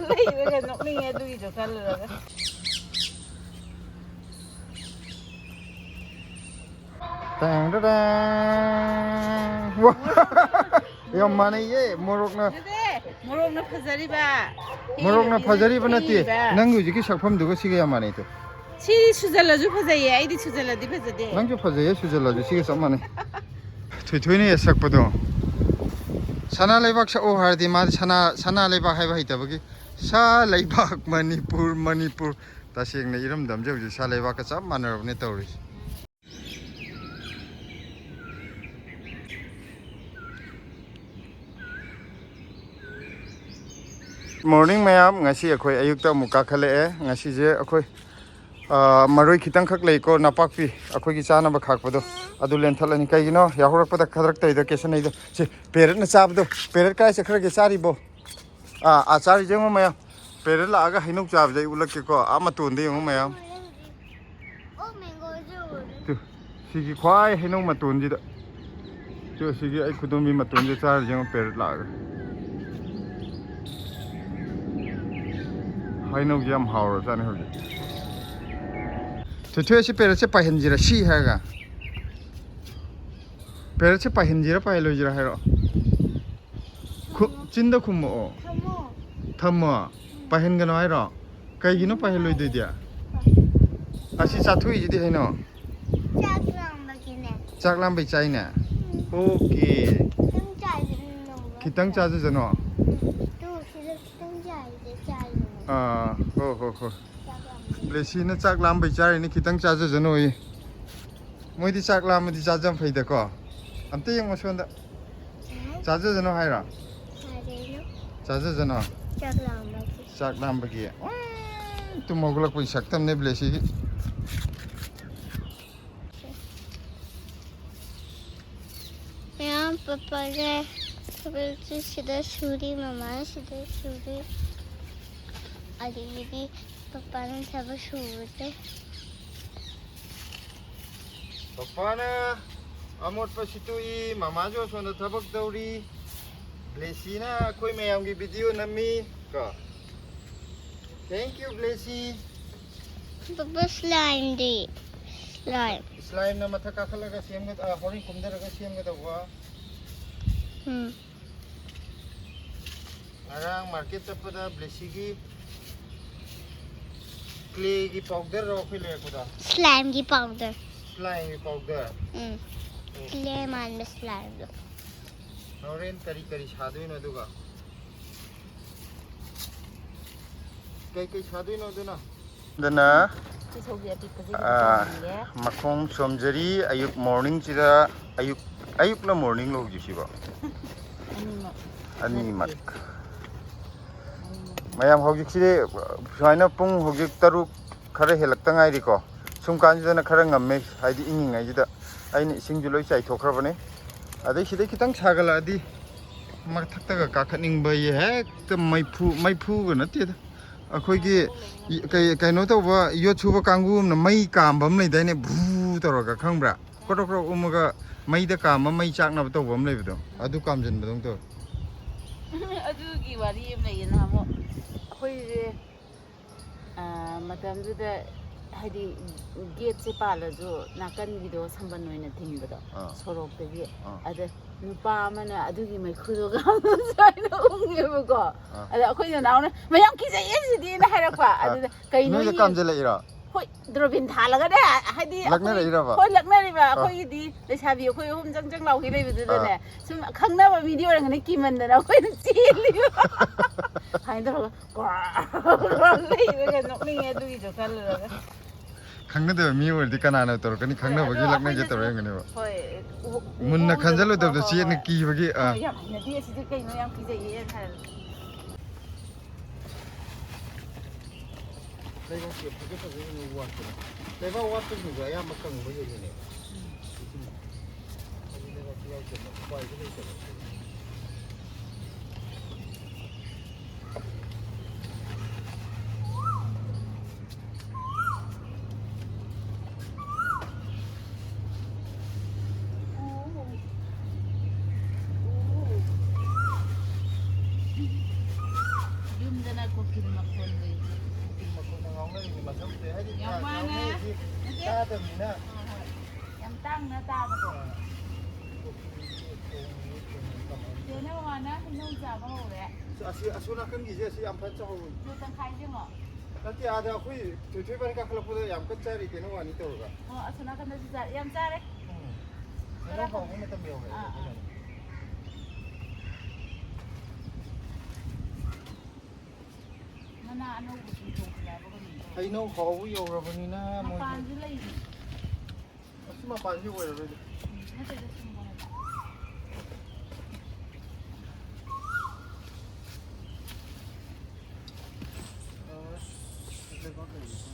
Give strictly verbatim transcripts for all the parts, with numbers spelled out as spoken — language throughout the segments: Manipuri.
ꯂꯩꯔꯒ ꯅꯣꯛꯅꯤꯡꯉꯦ ꯑꯗꯨꯒꯤꯗꯣ ꯈꯜꯂꯨꯔꯒ꯫ ꯇꯦꯡ ꯇꯦꯡ꯫ ꯋꯥ! ꯌꯥꯝ ꯃꯥꯟꯅꯩꯌꯦ, ꯃꯣꯔꯣꯛꯅ꯫ ꯅꯠꯇꯦ, ꯃꯣꯔꯣꯛꯅ ꯐꯖꯔꯤꯕ꯫ ꯃꯣꯔꯣꯛꯅ ꯐꯖꯔꯤꯕ ꯅꯠꯇꯦ꯫ ꯊꯤꯔꯤꯕ꯫ ꯅꯪꯒꯤ ꯍꯧꯖꯤꯛꯀꯤ ꯁꯛꯐꯝꯗꯨꯒ ꯁꯤꯒ ꯌꯥꯝ ꯃꯥꯟꯅꯩꯗꯣ꯫ ꯁꯤꯗꯤ ꯁꯨꯖꯜꯂꯁꯨ ꯐꯖꯩꯌꯦ, ꯑꯩꯗꯤ ꯁꯨꯖꯜꯂꯗꯤ ꯐꯖꯗꯦ꯫ ꯅꯪꯁꯨ ꯐꯖꯩꯌꯦ, ꯁꯨꯖꯜꯂꯁꯨ ꯁꯤꯒ ꯆꯞ ꯃꯥꯟꯅꯩ꯫ ꯊꯣꯏꯊꯣꯏꯅ ꯍꯦꯛ ꯁꯛꯄꯗꯣ꯫ ꯁꯅꯥ ꯂꯩꯕꯥꯛ ꯁꯛꯑꯣ ꯍꯥꯏꯔꯗꯤ ꯃꯥꯗꯤ ꯁꯅꯥ, ꯁꯅꯥ ꯂꯩꯕꯥꯛ ꯍꯥꯏꯕ ꯍꯩꯇꯕꯒꯤ ꯁꯥ ꯂꯩꯕꯥꯛ ꯃꯅꯤꯄꯨꯔ, ꯃꯅꯤꯄꯨꯔ꯫ ꯇꯁꯦꯡꯅ ꯏꯔꯝꯗꯝꯁꯦ ꯍꯧꯖꯤꯛ ꯁꯥ ꯂꯩꯕꯥꯛꯀ ꯆꯞ ꯃꯥꯟꯅꯔꯕꯅꯦ ꯇꯧꯔꯤꯁꯦ꯫ ꯃꯣꯔꯅꯤꯡ ꯃꯌꯥꯝ, ꯉꯁꯤ ꯑꯩꯈꯣꯏ ꯑꯌꯨꯛꯇ ꯑꯃꯨꯛ ꯀꯥꯈꯠꯂꯛꯑꯦ꯫ ꯉꯁꯤꯁꯦ ꯑꯩꯈꯣꯏ, ꯑ, ꯃꯔꯣꯏ ꯈꯤꯇꯪꯈꯛ ꯂꯩꯀꯣ, ꯅꯄꯥꯛꯄꯤ, ꯑꯩꯈꯣꯏꯒꯤ ꯆꯥꯅꯕ ꯈꯥꯛꯄꯗꯣ, ꯑꯗꯨ ꯂꯦꯟꯊꯠꯂꯅꯤ꯫ ꯀꯩꯒꯤꯅꯣ ꯌꯥꯍꯧꯔꯛꯄꯗ ꯈꯗ꯭ꯔꯛ ꯇꯧꯔꯤꯗꯣ, ꯀꯦꯁꯟꯅꯩꯗꯣ? ꯁꯤ ꯄꯦꯔꯠꯅ ꯆꯥꯕꯗꯣ, ꯄꯦꯔꯠ ꯀꯥꯏ ꯆꯠꯈ꯭ꯔꯒꯦ? ꯆꯥꯔꯤꯕꯣ? ꯑꯥ, ꯑꯥ, ꯆꯥꯔꯤꯁꯦ ꯌꯦꯡꯉꯣ ꯃꯌꯥꯝ꯫ ꯄꯦꯔꯠ ꯂꯥꯛꯑꯒ ꯍꯩꯅꯧ ꯆꯥꯕꯁꯦ ꯑꯩ ꯎꯠꯂꯛꯀꯦꯀꯣ꯫ ꯑꯥ ꯃꯇꯣꯟꯗ ꯌꯦꯡꯉꯣ ꯃꯌꯥꯝ꯫ ꯑꯣ, ꯃꯦꯡꯒꯣꯁꯨ ꯎꯔꯦ꯫ ꯇꯨ, ꯁꯤꯒꯤ ꯈ꯭ꯋꯥꯏ ꯍꯩꯅꯧ ꯃꯇꯣꯟꯁꯤꯗ꯫ ꯇꯨ, ꯁꯤꯒꯤ ꯑꯩ ꯈꯨꯗꯣꯝꯕꯤ ꯃꯇꯣꯟꯁꯤꯗ ꯆꯥꯔꯤꯁꯦ ꯌꯦꯡꯉꯣ, ꯄꯦꯔꯠ ꯂꯥꯛꯑꯒ꯫ ꯍꯩꯅꯧꯁꯦ ꯌꯥꯝ ꯍꯥꯎꯔꯖꯥꯠꯅꯤ ꯍꯧꯖꯤꯛ꯫ ꯊꯣꯏꯊꯣꯏ, ꯑꯁꯤ ꯄꯦꯔꯠꯁꯦ ꯄꯥꯏꯍꯟꯁꯤꯔ ꯁꯤ ꯍꯥꯏꯔꯒ? ꯄꯦꯔꯠꯁꯦ ꯄꯥꯏꯍꯟꯁꯤꯔ ꯄꯥꯏꯍꯜꯂꯣꯏꯁꯤꯔ ꯍꯥꯏꯔꯣ? ꯈꯨ-, ꯆꯤꯟꯗ ꯈꯨꯝꯃꯛꯑꯣ꯫ ꯊꯝꯃꯣ꯫ ꯊꯝꯃꯣ꯫ ꯄꯥꯏꯍꯟꯒꯅꯣ ꯍꯥꯏꯔꯣ? ꯀꯩꯒꯤꯅꯣ ꯄꯥꯏꯍꯜꯂꯣꯏꯗꯣꯏꯗꯤ? ꯑꯁꯤ ꯆꯥꯊꯣꯛꯏꯁꯤꯗꯤ ꯀꯩꯅꯣ? ꯆꯥꯛ ꯂꯥꯝꯕꯒꯤꯅꯦ꯫ ꯆꯥꯛ ꯂꯥꯝꯕꯩ ꯆꯥꯏꯅꯦ? ꯎꯝ꯫ ꯑꯣꯀꯦ꯫ ꯈꯤꯇꯪ ꯆꯥꯏꯁꯦ, ꯎꯝ, ꯅꯣꯡꯃ ꯈꯤꯇꯪ ꯈꯤꯇꯪ꯫ ꯆꯥꯖꯁꯅꯣ? ꯎꯝ꯫ ꯇꯨ, ꯁꯤꯗ ꯈꯤꯇꯪ ꯆꯥꯏꯁꯦ, ꯆꯥꯏꯁꯦ꯫ ꯑꯥ, ꯍꯣ, ꯍꯣ, ꯍꯣ꯫ ꯆꯥꯛ ꯂꯥꯝꯕꯒꯤ꯫ ꯕ꯭ꯂꯦꯁꯤꯅ ꯆꯥꯛ ꯂꯥꯝꯕꯩ ꯆꯥꯔꯤꯅꯤ, ꯈꯤꯇꯪ ꯆꯥꯖꯁꯅꯣꯌꯦ꯫ ꯃꯣꯏꯗꯤ ꯆꯥꯛ ꯂꯥꯝꯃꯗꯤ ꯆꯥꯖꯕ ꯐꯩꯗꯀꯣ꯫ ꯑꯝꯇ ꯌꯦꯡꯉꯣ ꯁꯣꯝꯗ꯫ ꯆꯥꯖꯁꯅꯨ ꯍꯥꯏꯔꯣ? ꯆꯥꯖꯁꯅꯨ꯫ ꯆꯥꯖꯁꯅꯨ꯫ ꯆꯥꯛ ꯂꯥꯝꯕꯒꯤ꯫ ꯆꯥꯛ ꯂꯥꯝꯕꯒꯤ꯫ ꯎꯝ, ꯇꯨꯝ ꯍꯧꯒꯠꯂꯛꯄꯒꯤ ꯁꯛꯇꯝꯅꯦ ꯕ꯭ꯂꯦꯁꯤꯒꯤ꯫ ꯃꯌꯥꯝ ꯄꯄꯥꯒ ꯊꯕꯛꯁꯨ ꯁꯤꯗ ꯁꯨꯔꯤ, ꯃꯃꯥꯅ ꯁꯤꯗ ꯁꯨꯔꯤ꯫ ꯑꯗꯒꯤꯗꯤ ꯄꯄꯥꯅ ꯊꯕꯛ ꯁꯨꯕꯁꯦ꯫ ꯄꯄꯥꯅ ꯑꯃꯣꯠꯄ ꯁꯤꯠꯇꯣꯛꯏ, ꯃꯃꯥꯁꯨ ꯑꯁꯣꯝꯗ ꯊꯕꯛ ꯇꯧꯔꯤ꯫ ꯕ꯭ꯂꯦꯁꯤꯅ ꯑꯩꯈꯣꯏ ꯃꯌꯥꯝꯒꯤ ꯚꯤꯗꯤꯑꯣ ꯅꯝꯃꯤ ꯀꯣ꯫ Thank you, ꯕ꯭ꯂꯦꯁꯤ꯫ ꯄꯄꯥ, ꯁ꯭ꯂꯥꯏꯝꯗꯤ? ꯁ꯭ꯂꯥꯏꯝ꯫ ꯁ꯭ꯂꯥꯏꯝꯅ ꯃꯊꯛ ꯀꯥꯈꯠꯂꯒ ꯁꯦꯝꯒꯗ-, ꯑ, ꯍꯣꯔꯦꯟ ꯀꯨꯝꯊꯔꯒ ꯁꯦꯝꯒꯗꯧꯕ꯫ ꯎꯝ꯫ ꯉꯔꯥꯡ ꯃꯥꯔꯀꯦꯠ ꯆꯠꯄꯗ ꯕ꯭ꯂꯦꯁꯤꯒꯤ ꯀ꯭ꯂꯦꯒꯤ ꯄꯥꯎꯗꯔꯔꯣ ꯑꯩꯈꯣꯏ ꯂꯩꯔꯛꯄꯗꯣ? ꯁ꯭ꯂꯥꯏꯝꯒꯤ ꯄꯥꯎꯗꯔ꯫ ꯁ꯭ꯂꯥꯏꯝꯒꯤ ꯄꯥꯎꯗꯔ? ꯎꯝ꯫ ꯑꯣ꯫ ꯀ꯭ꯂꯦ ꯃꯥꯟꯕ ꯁ꯭ꯂꯥꯏꯝꯗꯣ꯫ ꯍꯣꯔꯦꯟ ꯀꯔꯤ ꯀꯔꯤ ꯁꯥꯗꯣꯏꯅꯣ ꯑꯗꯨꯒ? ꯀꯩ ꯀꯩ ꯁꯥꯗꯣꯏꯅꯣ ꯑꯗꯨꯅ? ꯑꯗꯨꯅ, ꯁꯤ ꯁꯧꯒ꯭ꯔꯤ ꯑꯄꯤꯛꯄꯁꯦ ꯑꯥ, ꯈꯤꯇꯪ ꯆꯥꯅꯤꯡꯉꯦ꯫ ꯃꯈꯣꯡ ꯁꯣꯝꯖꯔꯤ, ꯑꯌꯨꯛ ꯃꯣꯔꯅꯤꯡꯁꯤꯗ, ꯑꯌꯨꯛ, ꯑꯌꯨꯛꯅ ꯃꯣꯔꯅꯤꯡꯂꯣ ꯍꯧꯖꯤꯛꯁꯤꯕꯣ? ꯑꯅꯤꯃꯛ꯫ ꯑꯅꯤꯃꯛ꯫ ꯅꯠꯇꯦ꯫ ꯑꯅꯤꯃꯛ꯫ ꯃꯌꯥꯝ ꯍꯧꯖꯤꯛꯁꯤꯗꯤ ꯁꯨꯃꯥꯏꯅ ꯄꯨꯡ ꯍꯧꯖꯤꯛ ꯇꯔꯨꯛ ꯈꯔ ꯍꯦꯜꯂꯛꯇ ꯉꯥꯏꯔꯤꯀꯣ꯫ ꯁꯨꯝ ꯀꯥꯟꯁꯤꯗꯅ ꯈꯔ ꯉꯝꯃꯦ, ꯍꯥꯏꯗꯤ ꯏꯪꯉꯤꯉꯩꯁꯤꯗ꯫ ꯑꯩꯅ ꯏꯁꯤꯡꯁꯨ ꯂꯣꯏ ꯆꯥꯏꯊꯣꯛꯈ꯭ꯔꯕꯅꯤ꯫ ꯑꯗꯩ ꯁꯤꯗꯩ ꯈꯤꯇꯪ ꯁꯥꯒꯠꯂꯛꯑꯗꯤ ꯃꯊꯛꯇꯒ ꯀꯥꯈꯠꯅꯤꯡꯕ ꯍꯦꯛꯇ ꯃꯩꯐꯨ, ꯃꯩꯐꯨꯒ ꯅꯠꯇꯦꯗ꯫ ꯑꯩꯈꯣꯏꯒꯤ ꯀꯩ-, ꯀꯩꯅꯣ ꯇꯧꯕ, ꯌꯣꯠ ꯁꯨꯕ ꯀꯥꯡꯕꯨ ꯑꯃꯅ ꯃꯩ ꯀꯥꯝꯕ ꯑꯃ ꯂꯩꯗꯥꯏꯅꯦ, ꯚꯨ ꯇꯧꯔꯒ, ꯈꯪꯕ꯭ꯔꯥ? ꯀ꯭ꯔꯣꯛ ꯀ꯭ꯔꯣꯛ ꯎꯝꯃꯒ ꯃꯩꯗ ꯀꯥꯝꯃ ꯃꯩ ꯆꯥꯛꯅꯕ ꯇꯧꯕ ꯑꯃ ꯂꯩꯕꯗꯣ, ꯑꯗꯨ ꯀꯥꯝꯖꯟꯕꯗꯧ ꯇꯧꯋꯦ꯫ ꯑꯗꯨꯒꯤ ꯋꯥꯔꯤ ꯑꯃ ꯂꯩꯌꯦ ꯅꯍꯥꯟꯃꯨꯛ꯫ ꯑꯩꯈꯣꯏꯁꯦ, ꯑ, ꯃꯇꯝꯗꯨꯗ ꯍꯥꯏꯗꯤ ꯒꯦꯠꯁꯦ ꯄꯥꯜꯂꯁꯨ ꯅꯥꯀꯟꯒꯤꯗꯣ ꯁꯝꯕꯟ ꯑꯣꯏꯅ ꯊꯤꯡꯕꯗꯣ, ꯑꯥ꯫ ꯁꯣꯔꯣꯛꯇꯒꯤ꯫ ꯑꯥ꯫ ꯑꯗ ꯅꯨꯄꯥ ꯑꯃꯅ ꯑꯗꯨꯒꯤ ꯃꯩꯈꯨꯗꯣ ꯁꯨꯃꯥꯏꯅ ꯎꯪꯉꯦꯕꯀꯣ꯫ ꯑꯥ꯫ ꯑꯗ ꯑꯩꯈꯣꯏ ꯅꯅꯥꯎꯅ, "ꯃꯌꯥꯝ ꯀꯤꯖꯩꯌꯦ ꯁꯤꯗꯤꯅ" ꯍꯥꯏꯔꯛꯄ꯫ ꯑꯥ꯫ ꯑꯗꯨꯗ ꯀꯩꯅꯣ ꯅꯣꯏꯗ ꯌꯦꯡ-, ꯀꯥꯝꯖꯜꯂꯛꯏꯔꯣ? ꯍꯣꯏ, ꯗꯨꯔꯕꯤꯟ ꯊꯥꯜꯂꯒꯅꯦ, ꯍꯥꯏꯗꯤ ꯑꯩꯈꯣꯏ, ꯂꯛꯅꯔꯛꯏꯔꯕ? ꯍꯣꯏ, ꯂꯛꯅꯔꯤꯕ꯫ ꯑꯥ꯫ ꯑꯩꯈꯣꯏꯒꯤꯗꯤ ꯂꯩꯁꯥꯕꯤ ꯑꯩꯈꯣꯏ ꯑꯍꯨꯝ ꯆꯪ ꯆꯪ ꯂꯥꯎꯒꯦ ꯂꯩꯕꯗꯨꯗꯅꯦ, ꯑꯥ꯫ ꯁꯨꯝ ꯈꯪꯅꯕ ꯃꯤꯗꯤ ꯑꯣꯏꯔꯝꯒꯅꯤ ꯀꯤꯃꯟꯗꯅ ꯑꯩꯈꯣꯏꯅ ꯆꯦꯜꯂꯤꯕ꯫ ꯁꯨꯃꯥꯏꯅ ꯇꯧꯔꯒ ꯒ꯭ꯋꯥ ꯂꯩꯔꯒ ꯅꯣꯛꯅꯤꯡꯉꯦ ꯑꯗꯨꯒꯤꯗꯣ ꯈꯜꯂꯨꯔꯒ꯫ ꯈꯪꯅꯗꯕ ꯃꯤ ꯑꯣꯏꯔꯗꯤ ꯀꯅꯥꯅ ꯇꯧꯔꯛꯀꯅꯤ? ꯈꯪꯅꯕꯒꯤ ꯑꯗꯣ ꯂꯛꯅꯒꯦ ꯑꯩꯈꯣꯏꯅꯁꯨ, ꯇꯧꯔꯛꯑꯝꯒꯅꯦꯕ꯫ ꯍꯣꯏ, ꯎ-, ꯃꯨꯟꯅ ꯎꯍꯧꯗꯕ, ꯈꯟꯖꯜꯂꯨꯗꯕꯗꯣ ꯍꯣꯏ, ꯍꯣꯏ, ꯆꯦꯠꯅ ꯍꯣꯏ꯫ ꯀꯤꯕꯒꯤ, ꯑꯥ꯫ ꯍꯣꯏ, ꯌꯥꯝ ꯍꯩꯅꯗꯦ ꯑꯁꯤꯗꯤ ꯀꯩꯅꯣ ꯌꯥꯝ ꯀꯤꯖꯩꯌꯦ ꯍꯥꯏꯔ꯫ ꯂꯩꯕꯥꯛꯁꯦ ꯐꯖ ꯐꯖꯅ ꯋꯥꯠꯄꯅꯦ꯫ ꯂꯩꯕꯥꯛ ꯋꯥꯠꯄꯁꯤꯡꯁꯦ ꯑꯌꯥꯝꯕ ꯀꯪꯕ ꯍꯦꯜꯂꯤꯅꯦ꯫ ꯎꯝ꯫ ꯏꯁꯤꯡ꯫ ꯍꯥꯏꯗꯤ ꯂꯩꯕꯥꯛꯁꯨ ꯌꯥꯎꯗꯕ, ꯎꯄꯥꯏꯁꯨ ꯂꯩꯇꯕ꯫ ꯌꯥꯗꯕꯅꯤꯅ꯫ ꯑꯥ, ꯍꯣꯏ꯫ ꯌꯥꯝ ꯇꯥꯡꯅ ꯇꯥꯕꯗꯣ꯫ ꯑꯥ꯫ ꯆꯦꯅ ꯃꯃꯥꯅ ꯍꯩꯅꯧ ꯆꯥꯕ ꯍꯧꯔꯦ꯫ ꯑꯁꯤ, ꯑꯁꯣꯝ ꯅꯥꯀꯟꯒꯤꯁꯦ ꯑꯁꯤ ꯌꯥꯝ ꯐꯖꯅ ꯆꯥꯍꯧꯕꯅꯤ꯫ ꯀꯤꯂꯣ ꯇꯪꯈꯥꯏꯁꯦ ꯌꯦꯡꯉꯣ꯫ ꯅꯠꯇꯦ, ꯑꯥꯗ ꯑꯩꯈꯣꯏ ꯊꯣꯏꯊꯣꯏ ꯏꯕꯥꯅꯤ ꯀꯥꯈꯠꯂꯛꯄꯗ ꯌꯥꯝ ꯀꯟꯅ ꯆꯥꯔꯤ ꯀꯩꯅꯣ ꯋꯥꯅꯤ ꯇꯧꯔꯒ꯫ ꯑꯣ, ꯑꯁꯣꯝ ꯅꯥꯀꯟꯗꯁꯨ ꯆꯥꯔꯤ꯫ ꯌꯥꯝ ꯆꯥꯔꯦ꯫ ꯎꯝ꯫ ꯍꯩꯅꯧ ꯍꯥꯎꯕ ꯃꯇꯝ ꯌꯧꯔꯦ꯫ ꯑꯥ, ꯑꯥ꯫ ꯃꯅꯥ ꯑꯅꯧꯕ ꯁꯨꯝ ꯆꯣꯡꯈꯠꯂꯛꯑꯕ ꯀꯩꯅꯣꯝ ꯇꯧꯔꯦ꯫ ꯍꯩꯅꯧ ꯍꯥꯎꯕ ꯌꯧꯔꯕꯅꯤꯅ ꯃꯣꯏꯁꯨ ꯃꯄꯥꯟꯁꯨ ꯂꯩꯔꯤ꯫ ꯑꯁꯤ ꯃꯄꯥꯟꯁꯤ ꯑꯣꯏꯔꯔꯣꯏꯗ꯫ ꯎꯝ, ꯅꯠꯇꯦꯗ, ꯁꯨꯝ ꯍꯥꯏꯕ꯫ ꯑ, ꯂꯩꯕꯥꯛ ꯂꯩꯕꯁꯤ꯫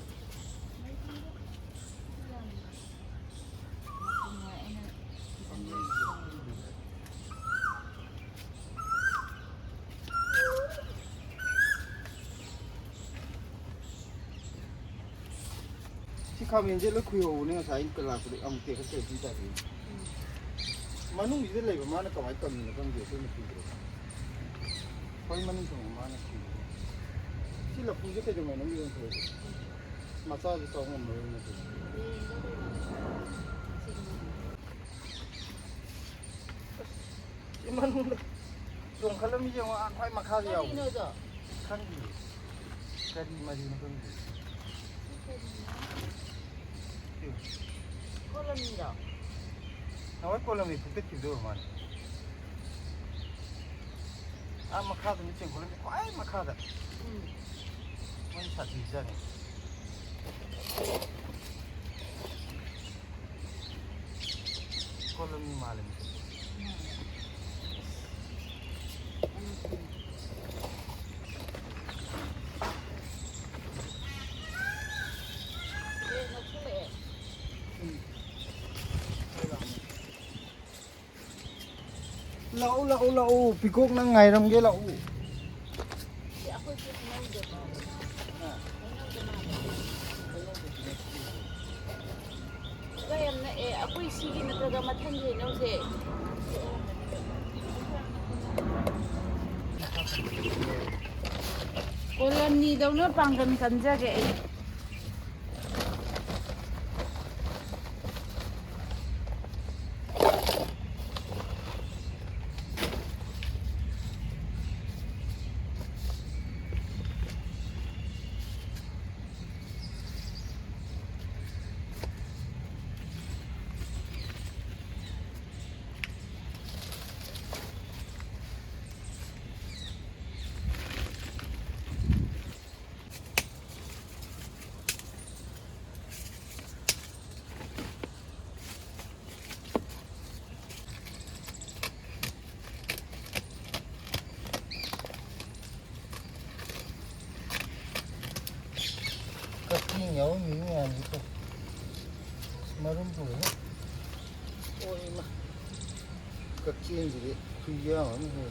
ꯃꯄꯨꯟ ꯑꯣꯏ ꯑꯩꯅ ꯈꯤꯇꯪ ꯁꯤ ꯈꯥꯃꯦꯟꯁꯦ ꯂꯣꯏ ꯈꯨꯏꯍꯧꯕꯅꯦ, ꯉꯁꯥꯏ ꯑꯩꯅ ꯂꯥꯛꯄꯗ ꯑꯃꯨꯛ ꯇꯦꯛꯈꯠꯈ꯭ꯔꯦ, ꯁꯤ ꯇꯥꯏꯁꯦ꯫ ꯃꯅꯨꯡꯁꯤꯗ ꯂꯩꯕ ꯃꯥꯅ ꯀꯃꯥꯏꯅ ꯀꯪꯉꯤꯅꯣ ꯈꯪꯗꯦ, ꯑꯩꯈꯣꯏꯅ ꯈꯨꯏꯗ꯭ꯔꯦ꯫ ꯍꯣꯏ, ꯃꯅꯨꯡ ꯆꯪꯕ ꯃꯥꯅ ꯈꯨꯏꯗ꯭ꯔꯦ꯫ ꯁꯤ ꯂꯐꯨꯁꯦ ꯀꯩꯗꯧꯉꯩꯅꯣ ꯌꯣꯟꯊꯣꯛꯑꯒꯦ? ꯃꯆꯥꯁꯦ ꯆꯥꯎ ꯉꯝꯃꯔꯣꯏ ꯃꯁꯤꯗꯤ꯫ ꯁꯤ ꯃꯅꯨꯡꯗ ꯆꯣꯡꯈꯠꯂꯝꯃꯤꯁꯦ ꯌꯦꯡꯉꯣ, ꯑꯥ ꯈ꯭ꯋꯥꯏ ꯃꯈꯥꯗ ꯌꯥꯎꯕꯅꯦ꯫ ꯀꯔꯤꯅꯣꯗꯣ? ꯈꯪꯗꯤꯌꯦ꯫ ꯀꯔꯤ ꯃꯔꯤꯅꯣ ꯈꯪꯗꯦ꯫ ꯁꯤ ꯀꯔꯤꯅꯣ? ꯁꯤ꯫ ꯀꯣꯂꯝꯅꯤꯔꯣ? ꯅꯍꯥꯟꯋꯥꯏ ꯀꯣꯂꯝꯅꯤ ꯐꯨꯛꯇꯠꯈꯤꯕꯗꯣ ꯑꯣꯏꯔ ꯃꯥꯜꯂꯦ꯫ ꯑꯥ ꯃꯈꯥꯗꯅꯤ ꯆꯦꯟꯈꯠꯂꯝꯃꯤ, ꯈ꯭ꯋꯥꯏ ꯃꯈꯥꯗ꯫ ꯎꯝ꯫ ꯃꯣꯏ ꯁꯥꯊꯤꯕꯖꯥꯠꯅꯤ꯫ ꯀꯣꯂꯝꯅꯤ ꯃꯥꯜꯂꯦ ꯃꯁꯤ꯫ ꯂꯥꯛꯎ, ꯂꯥꯛꯎ, ꯂꯥꯛꯎ, ꯄꯤꯀꯣꯛ ꯅꯪ ꯉꯥꯏꯔꯝꯒꯦ, ꯂꯥꯛꯎ꯫ ꯌꯥꯝ ꯅꯛꯑꯦ꯫ ꯑꯩꯈꯣꯏ ꯁꯤꯒꯤ ꯅꯠꯇ꯭ꯔꯒ ꯃꯊꯪꯒꯤ ꯍꯩꯅꯧꯁꯦ꯫ ꯀꯣꯂꯝꯅꯤꯗꯧꯅ ꯄꯥꯡꯒꯟ ꯀꯟꯖꯒꯦ ꯑꯩ꯫ ꯃꯔꯨꯝ ꯄꯨꯔꯦ꯫ ꯑꯣꯏꯃ꯫ ꯀꯛꯆꯦꯡꯁꯤꯗꯤ ꯈꯨꯌꯥꯝ ꯑꯃ ꯍꯦ꯫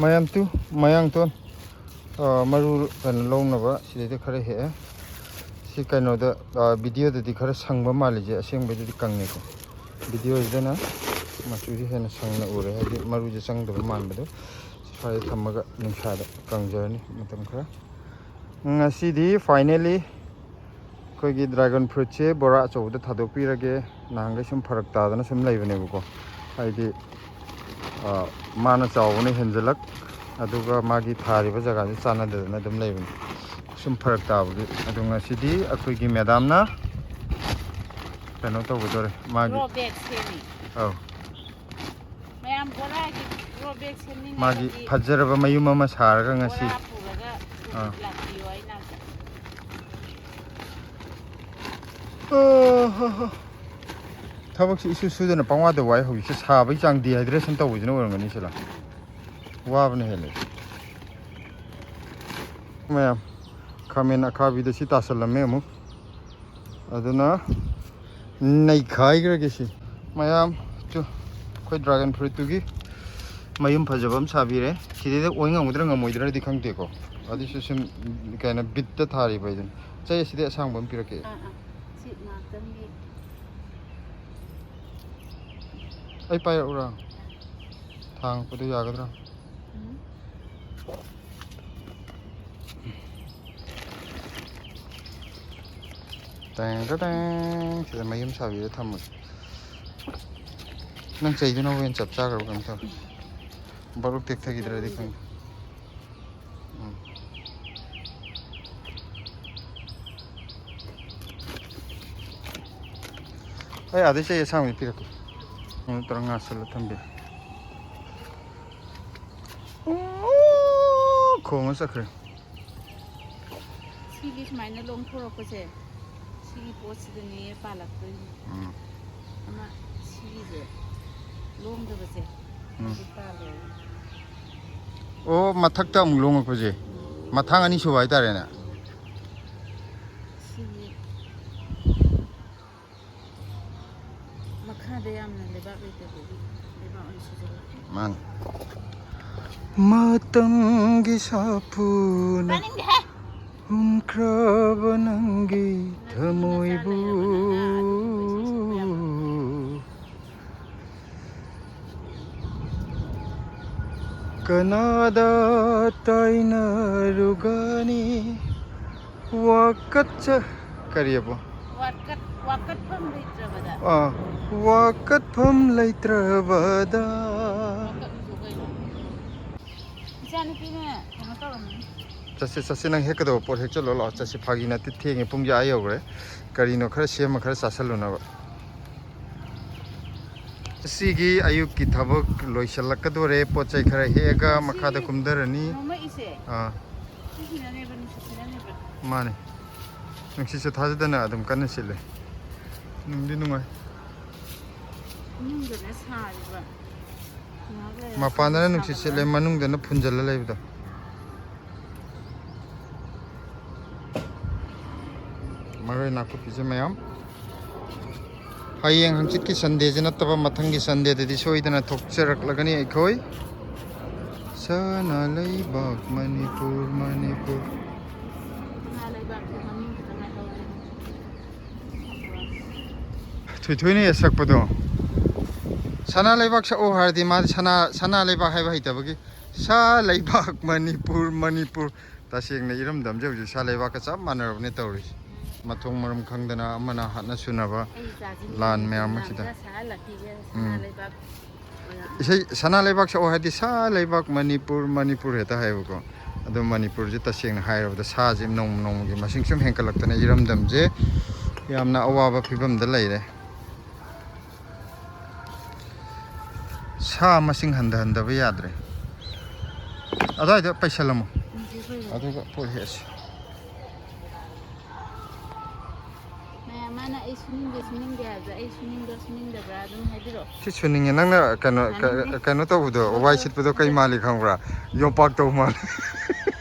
ꯃꯌꯥꯝ ꯇꯨ, ꯃꯌꯥꯡꯇꯣꯟ, ꯑ, ꯃꯔꯨ ꯀꯩꯅꯣ ꯂꯧꯅꯕ ꯁꯤꯗꯩꯗ ꯈꯔ ꯍꯦꯛꯑꯦ꯫ ꯁꯤ ꯀꯩꯅꯣꯗ, ꯑ, ꯚꯤꯗꯤꯑꯣꯗꯗꯤ ꯈꯔ ꯁꯪꯕ ꯃꯥꯜꯂꯤꯁꯦ, ꯑꯁꯦꯡꯕꯩꯗꯗꯤ ꯀꯪꯉꯦꯀꯣ꯫ ꯚꯤꯗꯤꯑꯣꯁꯤꯗꯅ ꯃꯆꯨꯁꯦ ꯍꯦꯟꯅ ꯁꯪꯅ ꯎꯔꯦ, ꯍꯥꯏꯗꯤ ꯃꯔꯨꯁꯦ ꯆꯪꯗꯕ ꯃꯥꯟꯕꯗꯣ꯫ ꯁ꯭ꯋꯥꯏꯗ ꯊꯝꯃꯒ ꯅꯨꯡꯁꯥꯗ ꯀꯪꯖꯔꯅꯤ ꯃꯇꯝ ꯈꯔ꯫ ꯉꯁꯤꯗꯤ finally ꯑꯩꯈꯣꯏꯒꯤ dragon fruitꯁꯦ ꯕꯣꯔꯥ ꯑꯆꯧꯕꯗ ꯊꯥꯗꯣꯛꯄꯤꯔꯒꯦ꯫ ꯅꯍꯥꯟꯈꯩ ꯁꯨꯝ ꯐꯔꯛ ꯇꯥꯗꯅ ꯁꯨꯝ ꯂꯩꯕꯅꯦꯕꯀꯣ, ꯍꯥꯏꯗꯤ, ꯑ, ꯃꯥꯅ ꯆꯥꯎꯕꯅ ꯍꯦꯟꯖꯜꯂꯛ, ꯑꯗꯨꯒ ꯃꯥꯒꯤ ꯊꯥꯔꯤꯕ ꯖꯒꯥꯁꯤ ꯆꯥꯟꯅꯗꯗꯅ ꯑꯗꯨꯝ ꯂꯩꯕꯅꯤ, ꯁꯨꯝ ꯐꯔꯛ ꯇꯥꯕꯒꯤ꯫ ꯑꯗꯣ ꯉꯁꯤꯗꯤ ꯑꯩꯈꯣꯏꯒꯤ ꯃꯦꯗꯥꯝꯅ ꯀꯩꯅꯣ ꯇꯧꯒꯗꯧꯔꯦ, ꯃꯥꯒꯤ꯫ Grow bag ꯁꯦꯝꯃꯤ꯫ ꯑꯧ꯫ ꯃꯌꯥꯝ ꯕꯣꯔꯥꯒꯤ grow bag ꯁꯦꯝꯅꯤꯡꯉꯥꯏ ꯃꯥꯒꯤ ꯐꯖꯔꯕ ꯃꯌꯨꯝ ꯑꯃ ꯁꯥꯔꯒ ꯉꯁꯤ꯫ ꯕꯣꯔꯥ ꯄꯨꯔꯒ ꯑꯥ꯫ ꯂꯥꯛꯄꯤꯌꯣ ꯑꯩ ꯅꯥꯛꯇ꯫ ꯑꯣ ꯍꯣ ꯍꯣ꯫ ꯊꯕꯛꯁꯤ ꯏꯁꯨ ꯁꯨꯗꯅ ꯄꯪꯋꯥꯗ ꯋꯥꯏ꯫ ꯍꯧꯖꯤꯛꯁꯦ ꯁꯥꯕꯒꯤ ꯆꯥꯡ, dehydration ꯇꯧꯕꯁꯤꯅ ꯑꯣꯏꯔꯝꯒꯅꯤ ꯁꯤꯂꯥ꯫ ꯋꯥꯕꯅ ꯍꯦꯜꯂꯦ꯫ ꯃꯌꯥꯝ, ꯈꯥꯃꯦꯟ ꯑꯈꯥꯕꯤꯗ ꯁꯤ ꯇꯥꯁꯜꯂꯝꯃꯦ ꯑꯃꯨꯛ꯫ ꯑꯗꯨꯅ ꯅꯩꯈꯥꯏꯈ꯭ꯔꯒꯦ ꯁꯤ꯫ ꯃꯌꯥꯝ, ꯆꯨ, ꯑꯩꯈꯣꯏ dragon fruitꯇꯨꯒꯤ ꯃꯌꯨꯝ ꯐꯖꯕ ꯑꯃ ꯁꯥꯕꯤꯔꯦ꯫ ꯁꯤꯗꯩꯗ ꯑꯣꯏ ꯉꯝꯒꯗ꯭ꯔꯥ ꯉꯝꯃꯣꯏꯗ꯭ꯔꯥꯗꯤ ꯈꯪꯗꯦꯀꯣ꯫ ꯑꯗꯨꯏꯁꯨ ꯁꯨꯝ ꯀꯩꯅꯣ, ꯕꯤꯠꯇ ꯊꯥꯔꯤꯕ ꯍꯥꯏꯗꯨꯅꯤ꯫ ꯆꯩ ꯑꯁꯤꯗꯤ ꯑꯁꯥꯡꯕ ꯑꯃ ꯄꯤꯔꯛꯀꯦ꯫ ꯑꯥ, ꯑꯥ꯫ ꯁꯤ ꯉꯥꯛꯇꯪꯒꯤ꯫ ꯑꯩ ꯄꯥꯏꯔꯛꯎꯔꯥ? ꯊꯥꯡ ꯄꯗꯨ ꯌꯥꯒꯗ꯭ꯔꯥ? ꯎꯝ꯫ ꯇꯦꯡ ꯇꯦꯡ꯫ ꯁꯤꯗ ꯃꯌꯨꯝ ꯁꯥꯕꯤꯗ ꯊꯝꯃꯒꯦ꯫ ꯅꯪ ꯆꯩꯗꯨꯅ ꯍꯣꯔꯦꯟ ꯆꯞ ꯆꯥꯈ꯭ꯔꯕ ꯀꯩꯅꯣ ꯇꯧꯔꯦ꯫ ꯕꯔꯨꯛ ꯇꯦꯛꯊꯈꯤꯗ꯭ꯔꯗꯤ ꯈꯪꯗꯦ꯫ ꯎꯝ꯫ ꯑꯩ ꯑꯥꯗꯩ ꯆꯩ ꯑꯁꯥꯡꯕꯗꯤ ꯄꯤꯔꯛꯀꯦ꯫ ꯀꯩꯅꯣ ꯇꯧꯔ ꯉꯥꯁꯜꯂ ꯊꯝꯕꯤꯔꯦ꯫ ꯎꯝ, ꯈꯣꯡꯉ ꯆꯠꯈ꯭ꯔꯦ꯫ ꯁꯤꯒꯤ ꯁꯨꯃꯥꯏꯅ ꯂꯣꯡꯊꯣꯔꯛꯄꯁꯦ, ꯁꯤꯒꯤ ꯄꯣꯠꯁꯤꯗꯅꯦ ꯄꯥꯜꯂꯛꯇꯣꯏꯅꯦ꯫ ꯎꯝ꯫ ꯑꯃ ꯁꯤꯒꯤꯁꯦ ꯂꯣꯡꯗꯕꯁꯦ, ꯎꯝ꯫ ꯑꯗꯨ ꯄꯥꯜꯂꯦ꯫ ꯑꯣ, ꯃꯊꯛꯇ ꯑꯃꯨꯛ ꯂꯣꯡꯉꯛꯄꯁꯦ꯫ ꯎꯝ꯫ ꯃꯊꯥꯡ ꯑꯅꯤ ꯁꯨꯕ ꯍꯥꯏꯇꯥꯔꯦꯅꯦ꯫ ꯁꯤꯒꯤ ꯃꯈꯥꯗ ꯌꯥꯝꯅ ꯂꯩꯕꯥꯛ ꯂꯩꯇꯕꯒꯤ ꯂꯩꯕꯥꯛ ꯑꯣꯏꯅ ꯁꯨꯖꯜꯂꯦ꯫ ꯃꯥꯅꯤ꯫ ꯃꯇꯝꯒꯤ ꯁꯥꯐꯨꯅ ꯇꯥꯅꯤꯡꯗꯦꯍꯦ꯫ ꯍꯨꯝꯈ꯭ꯔꯕ ꯅꯪꯒꯤ ꯊꯃꯣꯏꯕꯨ ꯀꯅꯥꯗ ꯇꯥꯏꯅꯔꯨꯒꯅꯤ? ꯋꯥꯀꯠꯆ-, ꯀꯔꯤꯑꯕ? ꯋꯥꯀꯠ-, ꯋꯥꯀꯠꯐꯝ ꯂꯩꯇ꯭ꯔꯕꯗ꯫ ꯑꯥ, ꯋꯥꯀꯠꯐꯝ ꯂꯩꯇ꯭ꯔꯕꯗ꯫ ꯋꯥꯀꯠꯂꯨꯆꯣ ꯀꯩꯅꯣ꯫ ꯏꯆꯥꯅꯨꯄꯤꯅ ꯀꯩꯅꯣ ꯇꯧꯔꯝꯃꯅꯤ꯫ ꯆꯠꯁꯦ, ꯆꯠꯁꯦ, ꯅꯪ ꯍꯦꯛꯀꯗꯧꯕ ꯄꯣꯠ ꯍꯦꯛ ꯆꯠꯂꯣ ꯂꯥꯛꯑꯣ꯫ ꯆꯠꯁꯦ, ꯐꯥꯒꯤ ꯅꯠꯇꯦ, ꯊꯦꯡꯉꯦ, ꯄꯨꯡꯁꯦ ꯑꯥ ꯌꯧꯈ꯭ꯔꯦ꯫ ꯀꯔꯤꯅꯣ ꯈꯔ ꯁꯦꯝꯃ ꯈꯔ ꯆꯥꯁꯜꯂꯨꯅꯕ꯫ ꯁꯤꯒꯤ ꯑꯌꯨꯛꯀꯤ ꯊꯕꯛ ꯂꯣꯏꯁꯤꯜꯂꯛꯀꯗꯣꯔꯦ꯫ ꯄꯣꯠ ꯆꯩ ꯈꯔ ꯍꯦꯛꯑꯒ ꯃꯈꯥꯗ ꯀꯨꯝꯊꯔꯅꯤ꯫ ꯅꯣꯡꯃꯛꯏꯁꯦ꯫ ꯑꯥ꯫ ꯁꯤꯁꯤꯅꯅꯦꯕ, ꯅꯨꯡꯁꯤꯠꯁꯤꯅꯅꯦꯕ꯫ ꯃꯥꯅꯦ꯫ ꯅꯨꯡꯁꯤꯠꯁꯨ ꯊꯥꯖꯗꯅ ꯑꯗꯨꯝ ꯀꯟꯅ ꯁꯤꯠꯂꯦ꯫ ꯅꯨꯡꯗꯤ ꯅꯨꯡꯉꯥꯏ꯫ ꯏꯃꯨꯡꯗꯅ ꯁꯥꯔꯤꯕ꯫ ꯉꯥꯏꯍꯥꯛ ꯂꯩꯔ ꯃꯄꯥꯟꯗꯅ ꯅꯨꯡꯁꯤꯠ ꯁꯤꯠꯂꯦ, ꯁꯥꯒꯠꯂꯛꯑꯅꯤ꯫ ꯃꯅꯨꯡꯗꯅ ꯐꯨꯟꯖꯜꯂ ꯂꯩꯕꯗꯣ꯫ ꯃꯔꯣꯏ ꯅꯥꯀꯨꯞꯄꯤꯁꯦ ꯃꯌꯥꯝ꯫ ꯍꯌꯦꯡ ꯍꯪꯆꯤꯠꯀꯤ ꯁꯟꯗꯦꯁꯦ ꯅꯠꯇꯕ, ꯃꯊꯪꯒꯤ ꯁꯟꯗꯦꯗꯗꯤ ꯁꯣꯏꯗꯅ ꯊꯣꯛꯆꯔꯛꯂꯒꯅꯤ ꯑꯩꯈꯣꯏ꯫ ꯁꯅꯥ ꯂꯩꯕꯥꯛ ꯃꯅꯤꯄꯨꯔ, ꯃꯅꯤꯄꯨꯔ꯫ ꯁꯅꯥ ꯂꯩꯕꯥꯛꯀꯤ ꯃꯃꯤꯡ ꯈꯛꯇ ꯉꯥꯏꯍꯧꯔꯦ꯫ ꯊꯣꯏꯊꯣꯏꯅ ꯁꯛꯄꯗꯣ꯫ ꯁꯅꯥ ꯂꯩꯕꯥꯛ ꯁꯛꯑꯣ ꯍꯥꯏꯔꯗꯤ ꯃꯥꯗꯤ ꯁꯅꯥ, ꯁꯅꯥ ꯂꯩꯕꯥꯛ ꯍꯥꯏꯕ ꯍꯩꯇꯕꯒꯤ ꯁꯥ ꯂꯩꯕꯥꯛ ꯃꯅꯤꯄꯨꯔ, ꯃꯅꯤꯄꯨꯔ꯫ ꯇꯁꯦꯡꯅ ꯏꯔꯝꯗꯝꯁꯦ ꯍꯧꯖꯤꯛ ꯁꯥ ꯂꯩꯕꯥꯛꯀ ꯆꯞ ꯃꯥꯟꯅꯔꯕꯅꯦ ꯇꯧꯔꯤꯁꯦ꯫ ꯃꯊꯣꯡ ꯃꯔꯝ ꯈꯪꯗꯅ ꯑꯃꯅ ꯍꯥꯠꯅ ꯁꯨꯅꯕ ꯑꯩ ꯏꯆꯥꯁꯤ ꯂꯥꯟ ꯃꯌꯥꯝ ꯅꯨꯡꯗꯥꯡꯗ ꯑꯁꯤꯗ꯫ ꯁꯍꯜꯂꯛꯈꯤꯒꯦ, ꯎꯝ꯫ ꯁꯅꯥ ꯂꯩꯕꯥꯛ ꯑꯣꯏꯅ꯫ ꯏꯁꯩ ꯁꯅꯥ ꯂꯩꯕꯥꯛ ꯁꯛꯑꯣ ꯍꯥꯏꯗꯤ ꯁꯥ ꯂꯩꯕꯥꯛ ꯃꯅꯤꯄꯨꯔ, ꯃꯅꯤꯄꯨꯔ ꯍꯦꯛꯇ ꯍꯥꯏꯌꯦꯕꯀꯣ꯫ ꯑꯗꯣ ꯃꯅꯤꯄꯨꯔꯁꯦ ꯇꯁꯦꯡꯅ ꯍꯥꯏꯔꯕꯗ ꯁꯥꯁꯦ ꯅꯣꯡꯃ ꯅꯣꯡꯃꯒꯤ ꯃꯁꯤꯡ ꯁꯨꯝ ꯍꯦꯟꯀꯠꯂꯛꯇꯅ ꯏꯔꯝꯗꯝꯁꯦ ꯌꯥꯝꯅ ꯑꯋꯥꯕ ꯐꯤꯕꯝꯗ ꯂꯩꯔꯦ꯫ ꯁꯥ ꯃꯁꯤꯡ ꯍꯟꯊꯍꯟꯗꯕ ꯌꯥꯗ꯭ꯔꯦ꯫ ꯑꯗꯨꯋꯥꯏꯗ ꯄꯩꯁꯜꯂꯝꯃꯣ꯫ ꯎꯝ, ꯁꯤ ꯑꯩꯈꯣꯏ ꯑꯗꯨꯒ ꯄꯣꯠ ꯍꯦꯛꯑꯁꯤ꯫ ꯃꯌꯥꯝ ꯃꯥꯅ ꯑꯩ ꯁꯨꯅꯤꯡꯗꯦ, ꯁꯨꯅꯤꯡꯗꯦ ꯍꯥꯏꯕꯗ ꯑꯩ ꯁꯨꯅꯤꯡꯕ꯭ꯔꯥ, ꯁꯨꯅꯤꯡꯗꯕ꯭ꯔꯥ ꯑꯗꯨꯝ ꯍꯥꯏꯕꯤꯔꯛꯑꯣ꯫ ꯁꯤ ꯁꯨꯅꯤꯡꯉꯦ꯫ ꯅꯪꯅ ꯀꯩꯅꯣ, ꯀ-, ꯌꯥꯅꯤꯡꯗꯦ꯫ ꯀꯩꯅꯣ ꯇꯧꯕꯗꯣ, ꯋꯥꯏ ꯁꯤꯠꯄꯗꯣ ꯀꯩ ꯃꯥꯜꯂꯤ ꯈꯪꯕ꯭ꯔꯥ? ꯌꯣꯝꯄꯥꯛ ꯇꯧ ꯃꯥꯜꯂꯤ꯫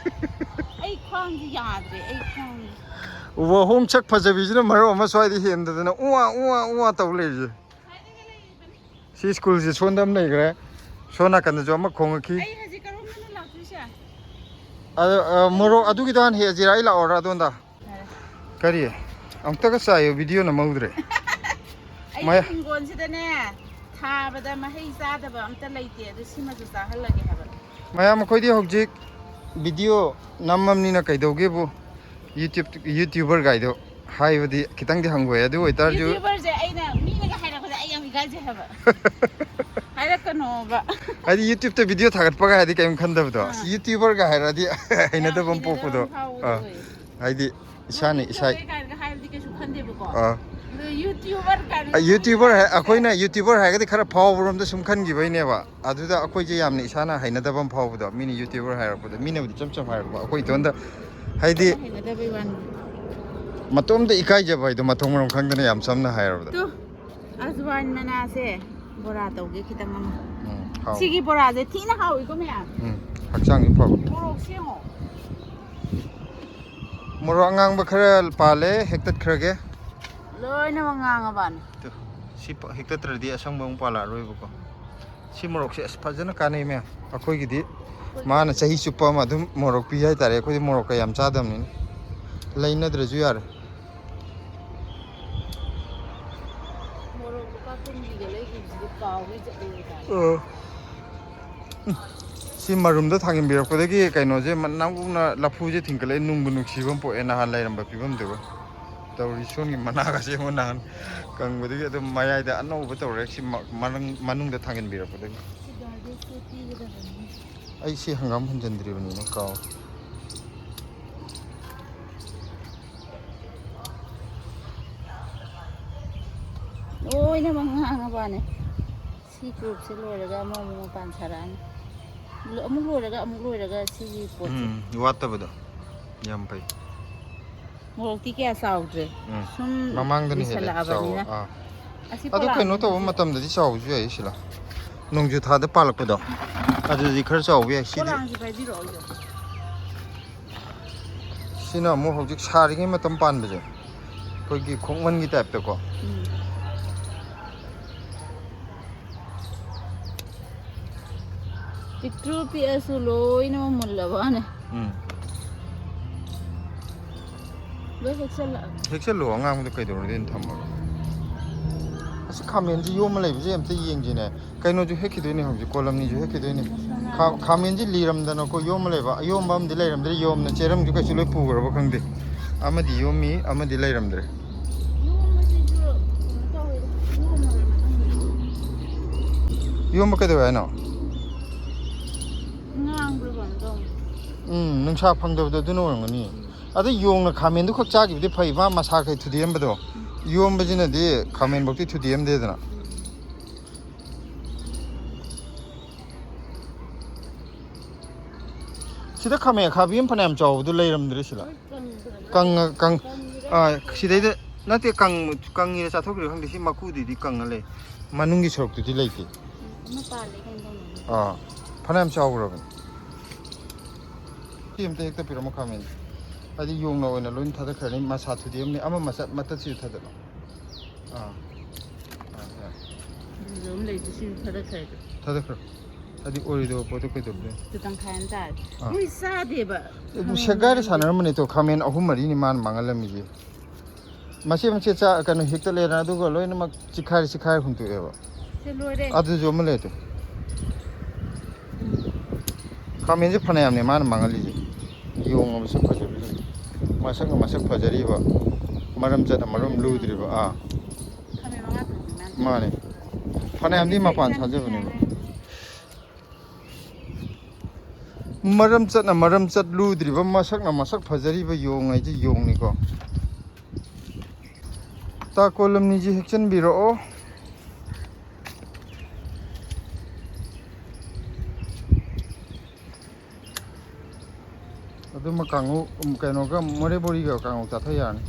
ꯑꯩ ꯈ꯭ꯋꯥꯡꯁꯦ ꯌꯥꯗ꯭ꯔꯦ, ꯑꯩ ꯈ꯭ꯋꯥꯡꯁꯦ꯫ ꯋꯥꯍꯣꯡ ꯁꯛ ꯐꯖꯕꯤꯁꯤꯅ ꯃꯔꯝ ꯑꯃ ꯁ꯭ꯋꯥꯏꯗ ꯍꯦꯟꯗꯗꯅ ꯎꯋꯥ, ꯎꯋꯥ, ꯎꯋꯥ ꯇꯧ ꯂꯩꯔꯤꯁꯦ꯫ ꯁꯤ ꯁ꯭ꯀꯨꯜꯁꯦ ꯁꯣꯝꯗ ꯑꯃ ꯂꯩꯈ꯭ꯔꯦ, ꯁꯣꯝ ꯅꯥꯀꯟꯗꯁꯨ ꯑꯃ ꯈꯣꯡꯉꯛꯈꯤ꯫ ꯑꯩ ꯍꯧꯖꯤꯛ ꯀꯔꯣꯝꯗꯅꯣ ꯂꯥꯛꯇꯣꯏꯁꯦ? ꯑꯗꯣ, ꯑ, ꯃꯣꯔꯣꯛ ꯑꯗꯨꯒꯤꯗꯣ ꯍꯥꯟꯅ ꯍꯦꯛꯑꯁꯤꯔꯥ? ꯑꯩ ꯂꯥꯛꯑꯣꯔꯥ ꯑꯗꯣꯝꯗ? ꯌꯥꯔꯦ꯫ ꯀꯔꯤ? ꯑꯃꯨꯛꯇꯒ ꯆꯥꯏꯌꯣ, ꯚꯤꯗꯤꯑꯣ ꯅꯝꯍꯧꯗ꯭ꯔꯦ꯫ ꯑꯩꯒꯤ ꯃꯌꯥ- ꯍꯤꯡꯒꯣꯜꯁꯤꯗꯅꯦ, ꯊꯥꯕꯗ ꯃꯍꯩ ꯆꯥꯗꯕ ꯑꯝꯇ ꯂꯩꯇꯦ, ꯑꯗꯨ ꯁꯤꯃꯁꯨ ꯆꯥꯍꯜꯂꯒꯦ ꯍꯥꯏꯕ꯫ ꯃꯌꯥꯝ, ꯑꯩꯈꯣꯏꯗꯤ ꯍꯧꯖꯤꯛ ꯚꯤꯗꯤꯑꯣ ꯅꯝꯃꯕꯅꯤꯅ ꯀꯩꯗꯧꯒꯦꯕꯨ? YouTube, YouTuber ꯒꯥꯏꯗꯣ ꯍꯥꯏꯕꯗꯤ ꯈꯤꯇꯪꯗꯤ ꯍꯪꯒꯣꯏ꯫ ꯑꯗꯨ ꯑꯣꯏꯇꯥꯔꯁꯨ YouTuber ꯁꯦ ꯑꯩꯅ ꯃꯤꯅꯒ ꯍꯥꯏꯔꯛꯄꯗ ꯑꯩ ꯌꯥꯝ ꯏꯀꯥꯏꯖꯩ ꯍꯥꯏꯕ꯫ ꯍꯥꯏꯔꯛꯀꯅꯣꯕ꯫ ꯍꯥꯏꯗꯤ YouTube ꯇ ꯚꯤꯗꯤꯑꯣ ꯊꯥꯒꯠꯄꯒ ꯍꯥꯏꯗꯤ ꯀꯔꯤꯝ ꯈꯟꯗꯕꯗꯣ꯫ ꯑꯥ꯫ YouTuber ꯒ ꯍꯥꯏꯔꯛꯑꯗꯤ ꯌꯥꯝ ꯍꯩꯅꯗꯕ ꯑꯃ ꯍꯩꯅꯗꯕ ꯄꯣꯛꯄꯗꯣ꯫ ꯑꯃ ꯐꯥꯎꯕꯗꯣ ꯑꯥ꯫ ꯑꯣꯏꯌꯦ꯫ ꯍꯥꯏꯗꯤ ꯏꯁꯥꯅ ꯏꯁꯥ ꯅꯣꯏ ꯀꯥꯏꯅꯒ ꯍꯥꯏꯕꯗꯤ ꯀꯩꯁꯨ ꯈꯟꯗꯦꯕꯀꯣ꯫ ꯑꯥ꯫ ꯑꯗꯣ YouTuber ꯀꯥꯏꯅ ꯑ, YouTuber ꯍꯥꯏ-, ꯍꯥꯏꯕꯁꯦ ꯑꯩꯈꯣꯏꯅ YouTuber ꯍꯥꯏꯔꯒꯗꯤ ꯈꯔ ꯐꯥꯎꯕꯔꯣꯝꯗ ꯁꯨꯝ ꯈꯟꯈꯤꯕꯩꯅꯦꯕ꯫ ꯑꯗꯨꯗ ꯑꯩꯈꯣꯏꯁꯦ ꯌꯥꯝꯅ ꯏꯁꯥꯅ ꯍꯩꯅꯗꯕ ꯑꯃ ꯐꯥꯎꯕꯗꯣ, ꯃꯤꯅ YouTuber ꯍꯥꯏꯔꯛꯄꯗ꯫ ꯃꯤꯅꯕꯨꯗꯤ ꯏꯆꯝ ꯆꯝ ꯍꯥꯏꯔꯛꯄ, ꯑꯩꯈꯣꯏ ꯏꯇꯣꯟꯗ ꯍꯥꯏꯗꯤ ꯍꯩꯅꯗꯕꯩ ꯋꯥꯅꯤ꯫ ꯃꯇꯣꯝꯗ ꯏꯀꯥꯏꯖꯕ ꯍꯥꯏꯗꯣ, ꯃꯊꯣꯡ ꯃꯔꯝ ꯈꯪꯗꯅ, ꯌꯥꯝ ꯆꯝꯅ ꯍꯥꯏꯔꯕꯗ꯫ ꯇꯨ, ꯑꯖꯋꯥꯏꯟ ꯃꯅꯥꯁꯦ ꯕꯣꯔꯥ ꯇꯧꯒꯦ ꯈꯤꯇꯪ ꯑꯃ꯫ ꯎꯝ, ꯍꯥꯎ꯫ ꯁꯤꯒꯤ ꯕꯣꯔꯥꯁꯦ ꯊꯤꯅ ꯍꯥꯎꯏꯀꯣ ꯃꯌꯥꯝ꯫ ꯎꯝ, ꯍꯛꯆꯥꯡꯁꯨ ꯐꯕ꯫ ꯃꯣꯔꯣꯛꯁꯦ ꯌꯦꯡꯉꯣ꯫ ꯃꯣꯔꯣꯛ ꯑꯉꯥꯡꯕ ꯈꯔ ꯄꯥꯜꯂꯦ, ꯍꯦꯛꯇꯠꯈ꯭ꯔꯒꯦ꯫ ꯂꯣꯏꯅꯃꯛ ꯉꯥꯡꯉꯕꯅꯤ꯫ ꯇꯨ, ꯁꯤ ꯄ-, ꯍꯦꯛꯇꯠꯇ꯭ꯔꯗꯤ ꯑꯁꯪꯕ ꯑꯃꯨꯛ ꯄꯥꯜꯂꯛꯑꯔꯣꯏꯕꯀꯣ꯫ ꯁꯤ ꯃꯣꯔꯣꯛꯁꯦ ꯑꯁ ꯐꯖꯅ ꯀꯥꯟꯅꯩ ꯃꯌꯥꯝ꯫ ꯑꯩꯈꯣꯏꯒꯤꯗꯤ ꯃꯥꯅ ꯆꯍꯤ ꯆꯨꯞꯄ ꯑꯃ ꯑꯗꯨꯝ ꯃꯣꯔꯣꯛ ꯄꯤ ꯍꯥꯏꯇꯥꯔꯦ꯫ ꯑꯩꯈꯣꯏꯗꯤ ꯃꯣꯔꯣꯛꯀ ꯌꯥꯝ ꯆꯥꯗꯕꯅꯤꯅ꯫ ꯂꯩꯅꯗ꯭ꯔꯁꯨ ꯌꯥꯔꯦ꯫ ꯃꯣꯔꯣꯛ ꯂꯨꯄꯥ ꯀꯨꯟꯒꯤꯒ ꯂꯩꯈꯤꯕꯁꯤꯗꯤ ꯀꯥꯎꯈ꯭ꯔꯦ ꯆꯠꯂꯦ ꯀꯥꯏꯅ꯫ ꯑ꯫ ꯎꯝ꯫ ꯁꯤ ꯃꯔꯨꯝꯗ ꯊꯥꯡꯖꯤꯟꯕꯤꯔꯛꯄꯗꯒꯤ ꯀꯩꯅꯣꯁꯦ ꯃ-, ꯅꯥꯎꯅ ꯂꯐꯨꯁꯦ ꯊꯤꯡꯀꯠꯂꯛꯑꯦ꯫ ꯅꯨꯡꯕꯨ ꯅꯨꯡꯁꯤꯕ ꯑꯃ ꯄꯣꯛꯑꯦ ꯅꯍꯥꯟ ꯂꯩꯔꯝꯕ ꯐꯤꯕꯝꯗꯨꯒ꯫ ꯇꯧꯔꯤ ꯁꯣꯝꯒꯤ ꯃꯅꯥꯒꯁꯦ ꯑꯃꯨꯛ ꯅꯍꯥꯟ ꯀꯪꯕꯗꯒꯤ ꯑꯗꯨꯝ ꯃꯌꯥꯏꯗ ꯑꯅꯧꯕ ꯇꯧꯔꯦ꯫ ꯁꯤ ꯃ-, ꯃꯅꯨꯡ-, ꯃꯅꯨꯡꯗ ꯊꯥꯡꯖꯤꯟꯕꯤꯔꯛꯄꯗꯒꯤ꯫ ꯑꯩ ꯁꯤ ꯍꯪꯒꯥꯝ ꯍꯨꯟꯖꯤꯟꯗ꯭ꯔꯤꯕꯅꯤꯅ ꯀꯥꯎ꯫ ꯂꯣꯏꯅꯃꯛ ꯉꯥꯡꯉꯕꯅꯦ꯫ ꯁꯤ ꯒ꯭ꯔꯨꯞꯁꯦ ꯂꯣꯏꯔꯒ ꯑꯃꯃꯨꯛ ꯃꯄꯥꯟ ꯁꯥꯔꯛꯑꯅꯤ꯫ ꯂꯣ-, ꯑꯃꯨꯛ ꯂꯣꯏꯔꯒ ꯑꯃꯨꯛ ꯂꯣꯏꯔꯒ ꯁꯤꯒꯤ ꯄꯣꯠꯁꯦ꯫ ꯎꯝ, ꯋꯥꯠꯇꯕꯗꯣ ꯌꯥꯝ ꯐꯩ꯫ ꯃꯣꯔꯣꯛꯇꯤ ꯀꯌꯥ ꯆꯥꯎꯗ꯭ꯔꯦ꯫ ꯎꯝ꯫ ꯁꯨꯝ ꯃꯃꯥꯡꯗꯅ ꯍꯦꯜꯂꯦ ꯂꯤꯁꯜꯂꯛꯑꯕꯅꯤꯅ꯫ ꯆꯥꯎꯕ꯫ ꯑꯥ꯫ ꯑꯁꯤ ꯑꯗꯣ ꯀꯩꯅꯣ ꯄꯣꯂꯥꯡꯁꯤꯗꯤ ꯇꯧꯕ ꯃꯇꯝꯗꯗꯤ ꯆꯥꯎꯕꯁꯨ ꯌꯥꯏ ꯁꯤꯂꯥ꯫ ꯅꯣꯡꯖꯨ ꯊꯥꯗ ꯄꯥꯜꯂꯛꯄꯗꯣ꯫ ꯑꯗꯨꯗꯤ ꯈꯔ ꯆꯥꯎꯕ ꯌꯥꯏ꯫ ꯁꯤꯗꯤ ꯄꯣꯂꯥꯡꯁꯤ ꯄꯥꯏꯕꯤꯔꯛꯑꯣ꯫ ꯁꯤꯅ ꯑꯃꯨꯛ ꯍꯧꯖꯤꯛ ꯁꯥꯔꯤꯉꯩ ꯃꯇꯝ ꯄꯥꯟꯕꯁꯦ꯫ ꯑꯩꯈꯣꯏꯒꯤ ꯈꯣꯡꯃꯟꯒꯤ ꯇꯥꯏꯞꯇꯀꯣ꯫ ꯎꯝ꯫ ꯄꯤꯛꯇ꯭ꯔꯨ ꯄꯤꯛꯑꯁꯨ ꯂꯣꯏꯅꯃꯛ ꯃꯨꯜꯂꯕꯅꯦ꯫ ꯎꯝ꯫ ꯂꯣꯏ ꯍꯦꯛꯆꯜꯂꯛꯑꯒꯦ꯫ ꯍꯦꯛꯆꯜꯂꯣ, ꯑꯉꯥꯡꯕꯗꯣ ꯀꯩꯗꯧꯔꯨꯗꯣꯏꯅꯣ ꯊꯝꯃꯒ꯫ ꯑꯁꯤ ꯈꯥꯃꯦꯟꯁꯤ ꯌꯣꯝꯃ ꯂꯩꯕꯁꯦ ꯑꯝꯇ ꯌꯦꯡꯁꯤꯅꯦ꯫ ꯀꯩꯅꯣꯁꯨ ꯍꯦꯛꯈꯤꯗꯣꯏꯅꯦ ꯍꯧꯖꯤꯛ, ꯀꯣꯂꯝꯅꯤꯁꯨ ꯍꯦꯛꯈꯤꯗꯣꯏꯅꯦ꯫ ꯈꯥ-, ꯈꯥꯃꯦꯟꯁꯤ ꯂꯤꯔꯝꯗꯅꯀꯣ ꯌꯣꯝꯃ ꯂꯩꯕ, ꯑꯌꯣꯝꯕ ꯑꯃꯗꯤ ꯂꯩꯔꯝꯗ꯭ꯔꯦ, ꯌꯣꯝꯅ ꯆꯦꯔꯪꯁꯨ ꯀꯩꯁꯨ ꯂꯣꯏ ꯄꯨꯈ꯭ꯔꯕ ꯈꯪꯗꯦ꯫ ꯑꯃꯗꯤ ꯌꯣꯝꯃꯤ, ꯑꯃꯗꯤ ꯂꯩꯔꯝꯗ꯭ꯔꯦ꯫ ꯌꯣꯝꯕꯁꯤꯁꯨ ꯀꯩꯅꯣ ꯇꯧꯋꯦꯗ, ꯌꯣꯝꯃꯒ ꯃꯊꯪꯗ꯫ ꯌꯣꯝꯕ ꯀꯩꯗꯧꯋꯦ ꯍꯥꯏꯅꯣ? ꯉꯥꯡꯕ꯭ꯔꯥ ꯀꯩꯅꯣ ꯇꯧꯋꯦ꯫ ꯎꯝ, ꯅꯨꯡꯁꯥ ꯐꯪꯗꯕꯗꯣ ꯑꯗꯨꯅ ꯑꯣꯏꯔꯝꯒꯅꯤ꯫ ꯑꯗꯩ ꯌꯣꯡꯅ ꯈꯥꯃꯦꯟꯗꯨ ꯈꯛ ꯆꯥꯈꯤꯕꯗꯤ ꯐꯩ, ꯃꯥ ꯃꯁꯥ ꯈꯩ ꯊꯨꯗꯦꯛꯑꯝꯕꯗꯣ꯫ ꯌꯣꯝꯕꯁꯤꯅꯗꯤ ꯈꯥꯃꯦꯟꯐꯧꯗꯤ ꯊꯨꯗꯦꯛꯑꯝꯗꯦꯗꯅ꯫ ꯁꯤꯗ ꯈꯥꯃꯦꯟ ꯑꯈꯥꯕꯤ ꯑꯃ ꯐꯅꯌꯥꯝ ꯆꯥꯎꯕꯗꯨ ꯂꯩꯔꯝꯗ꯭ꯔꯦ ꯁꯤꯗ꯫ ꯂꯣꯏ ꯀꯪꯈ꯭ꯔꯕ? ꯀꯪꯉ-, ꯀꯪ-, ꯀꯪꯈ꯭ꯔꯦ꯫ ꯑꯥ, ꯁꯤꯗꯩꯗ ꯅꯠꯇꯦ, ꯀꯪ-, ꯀꯪꯉꯤꯔ ꯆꯥꯊꯣꯛꯈ꯭ꯔꯤꯔ ꯈꯪꯗꯦ꯫ ꯁꯤ ꯃꯀꯨꯗꯨꯗꯤ ꯀꯪꯉ ꯂꯩ꯫ ꯃꯅꯨꯡꯒꯤ ꯁꯔꯨꯛꯇꯨꯗꯤ ꯂꯩꯇꯦ꯫ ꯎꯝ, ꯑꯃ ꯄꯥꯜꯂꯦ ꯀꯩꯅꯣ ꯇꯧꯅꯕ꯫ ꯑꯥ, ꯐꯅꯌꯥꯝ ꯆꯥꯎꯈ꯭ꯔꯕꯅꯤ꯫ ꯁꯤ ꯑꯝꯇ ꯍꯦꯛꯇ ꯄꯤꯔꯝꯃꯣ ꯈꯥꯃꯦꯟ꯫ ꯍꯥꯏꯗꯤ ꯌꯣꯡꯅ ꯑꯣꯏꯅ ꯂꯣꯏ ꯊꯥꯗꯈ꯭ꯔꯅꯤ꯫ ꯃꯁꯥ ꯊꯨꯗꯦꯛꯑꯝꯅꯤ꯫ ꯑꯃ ꯃꯆꯠ-, ꯃꯇꯠꯁꯤꯁꯨ ꯊꯥꯗꯠꯂꯣ꯫ ꯑꯥ꯫ ꯑꯥ, ꯌꯥꯔꯦ꯫ ꯑꯗꯨꯁꯨ ꯑꯃ ꯂꯩꯕꯗꯨ ꯁꯤꯁꯨ ꯊꯥꯗꯠꯈ꯭ꯔꯦ ꯑꯗꯣ꯫ ꯊꯥꯗꯠꯈ꯭ꯔꯣ꯫ ꯍꯥꯏꯗꯤ ꯑꯣꯏꯔꯣꯏꯗꯕ ꯄꯣꯠꯇꯣ ꯀꯩꯗꯧꯗꯣꯏꯅꯣ? ꯑꯗꯨ ꯇꯪꯈꯥꯏ ꯑꯃ ꯇꯥꯔꯦ꯫ ꯑꯥ꯫ ꯃꯣꯏ ꯆꯥꯗꯦꯕ꯫ ꯑꯗꯨ ꯈꯥꯃꯦꯟ ꯁꯦꯒꯥꯏꯔ ꯃꯌꯥꯝꯗꯣ꯫ ꯁꯥꯟꯅꯔꯝꯕꯅꯦ꯫ ꯇꯣ ꯈꯥꯃꯦꯟ ꯑꯍꯨꯝ ꯃꯔꯤꯅꯤ ꯃꯥꯅ ꯃꯥꯡꯍꯜꯂꯝꯃꯤꯁꯦ꯫ ꯃꯆꯦꯠ ꯃꯆꯦꯠ ꯆꯥ-, ꯀꯩꯅꯣ ꯍꯦꯛꯇꯠꯂꯦꯗꯅ, ꯑꯗꯨꯒ ꯂꯣꯏꯅꯃꯛ ꯆꯤꯈꯥꯏꯔ ꯆꯤꯈꯥꯏꯔ ꯍꯨꯟꯇꯣꯛꯑꯦꯕ꯫ ꯁꯦ ꯂꯣꯏꯔꯦ꯫ ꯑꯗꯨꯁꯨ ꯑꯃ ꯂꯩꯇꯦ꯫ ꯈꯥꯃꯦꯟꯁꯦ ꯐꯅꯌꯥꯝꯅꯦ ꯃꯥꯅ ꯃꯥꯡꯍꯜꯂꯤꯁꯦ꯫ ꯌꯣꯡꯉꯕꯁꯨ ꯐꯖꯕꯁꯤꯡ꯫ ꯃꯁꯛꯅ ꯃꯁꯛ ꯐꯖꯔꯤꯕ꯫ ꯃꯔꯝ ꯆꯠꯅ ꯃꯔꯝ ꯂꯨꯗ꯭ꯔꯤꯕ꯫ ꯑꯥ, ꯈꯥꯃꯦꯟ ꯃꯉꯥ ꯇꯔꯨꯛ ꯃꯌꯥꯝ꯫ ꯃꯥꯅꯦ꯫ ꯐꯅꯌꯥꯝꯗꯤ ꯃꯄꯥꯟ ꯁꯥꯖꯕꯅꯦꯕ꯫ ꯃꯔꯝ ꯆꯠꯅ ꯃꯔꯝ ꯆꯠ ꯂꯨꯗ꯭ꯔꯤꯕ, ꯃꯁꯛꯅ ꯃꯁꯛ ꯐꯖꯔꯤꯕ ꯌꯣꯡ ꯍꯥꯏꯁꯦ ꯌꯣꯡꯅꯤꯀꯣ꯫ ꯇꯥ ꯀꯣꯂꯝꯅꯤꯁꯤ ꯍꯦꯛꯆꯟꯕꯤꯔꯛꯑꯣ꯫ ꯑꯗꯨꯃ ꯀꯥꯡꯉꯧ, ꯎꯝ, ꯀꯩꯅꯣꯒ, ꯃꯣꯔꯦ ꯕꯣꯔꯤꯒ ꯀꯥꯡꯉꯧ ꯆꯥꯊ ꯌꯥꯔꯅꯤ꯫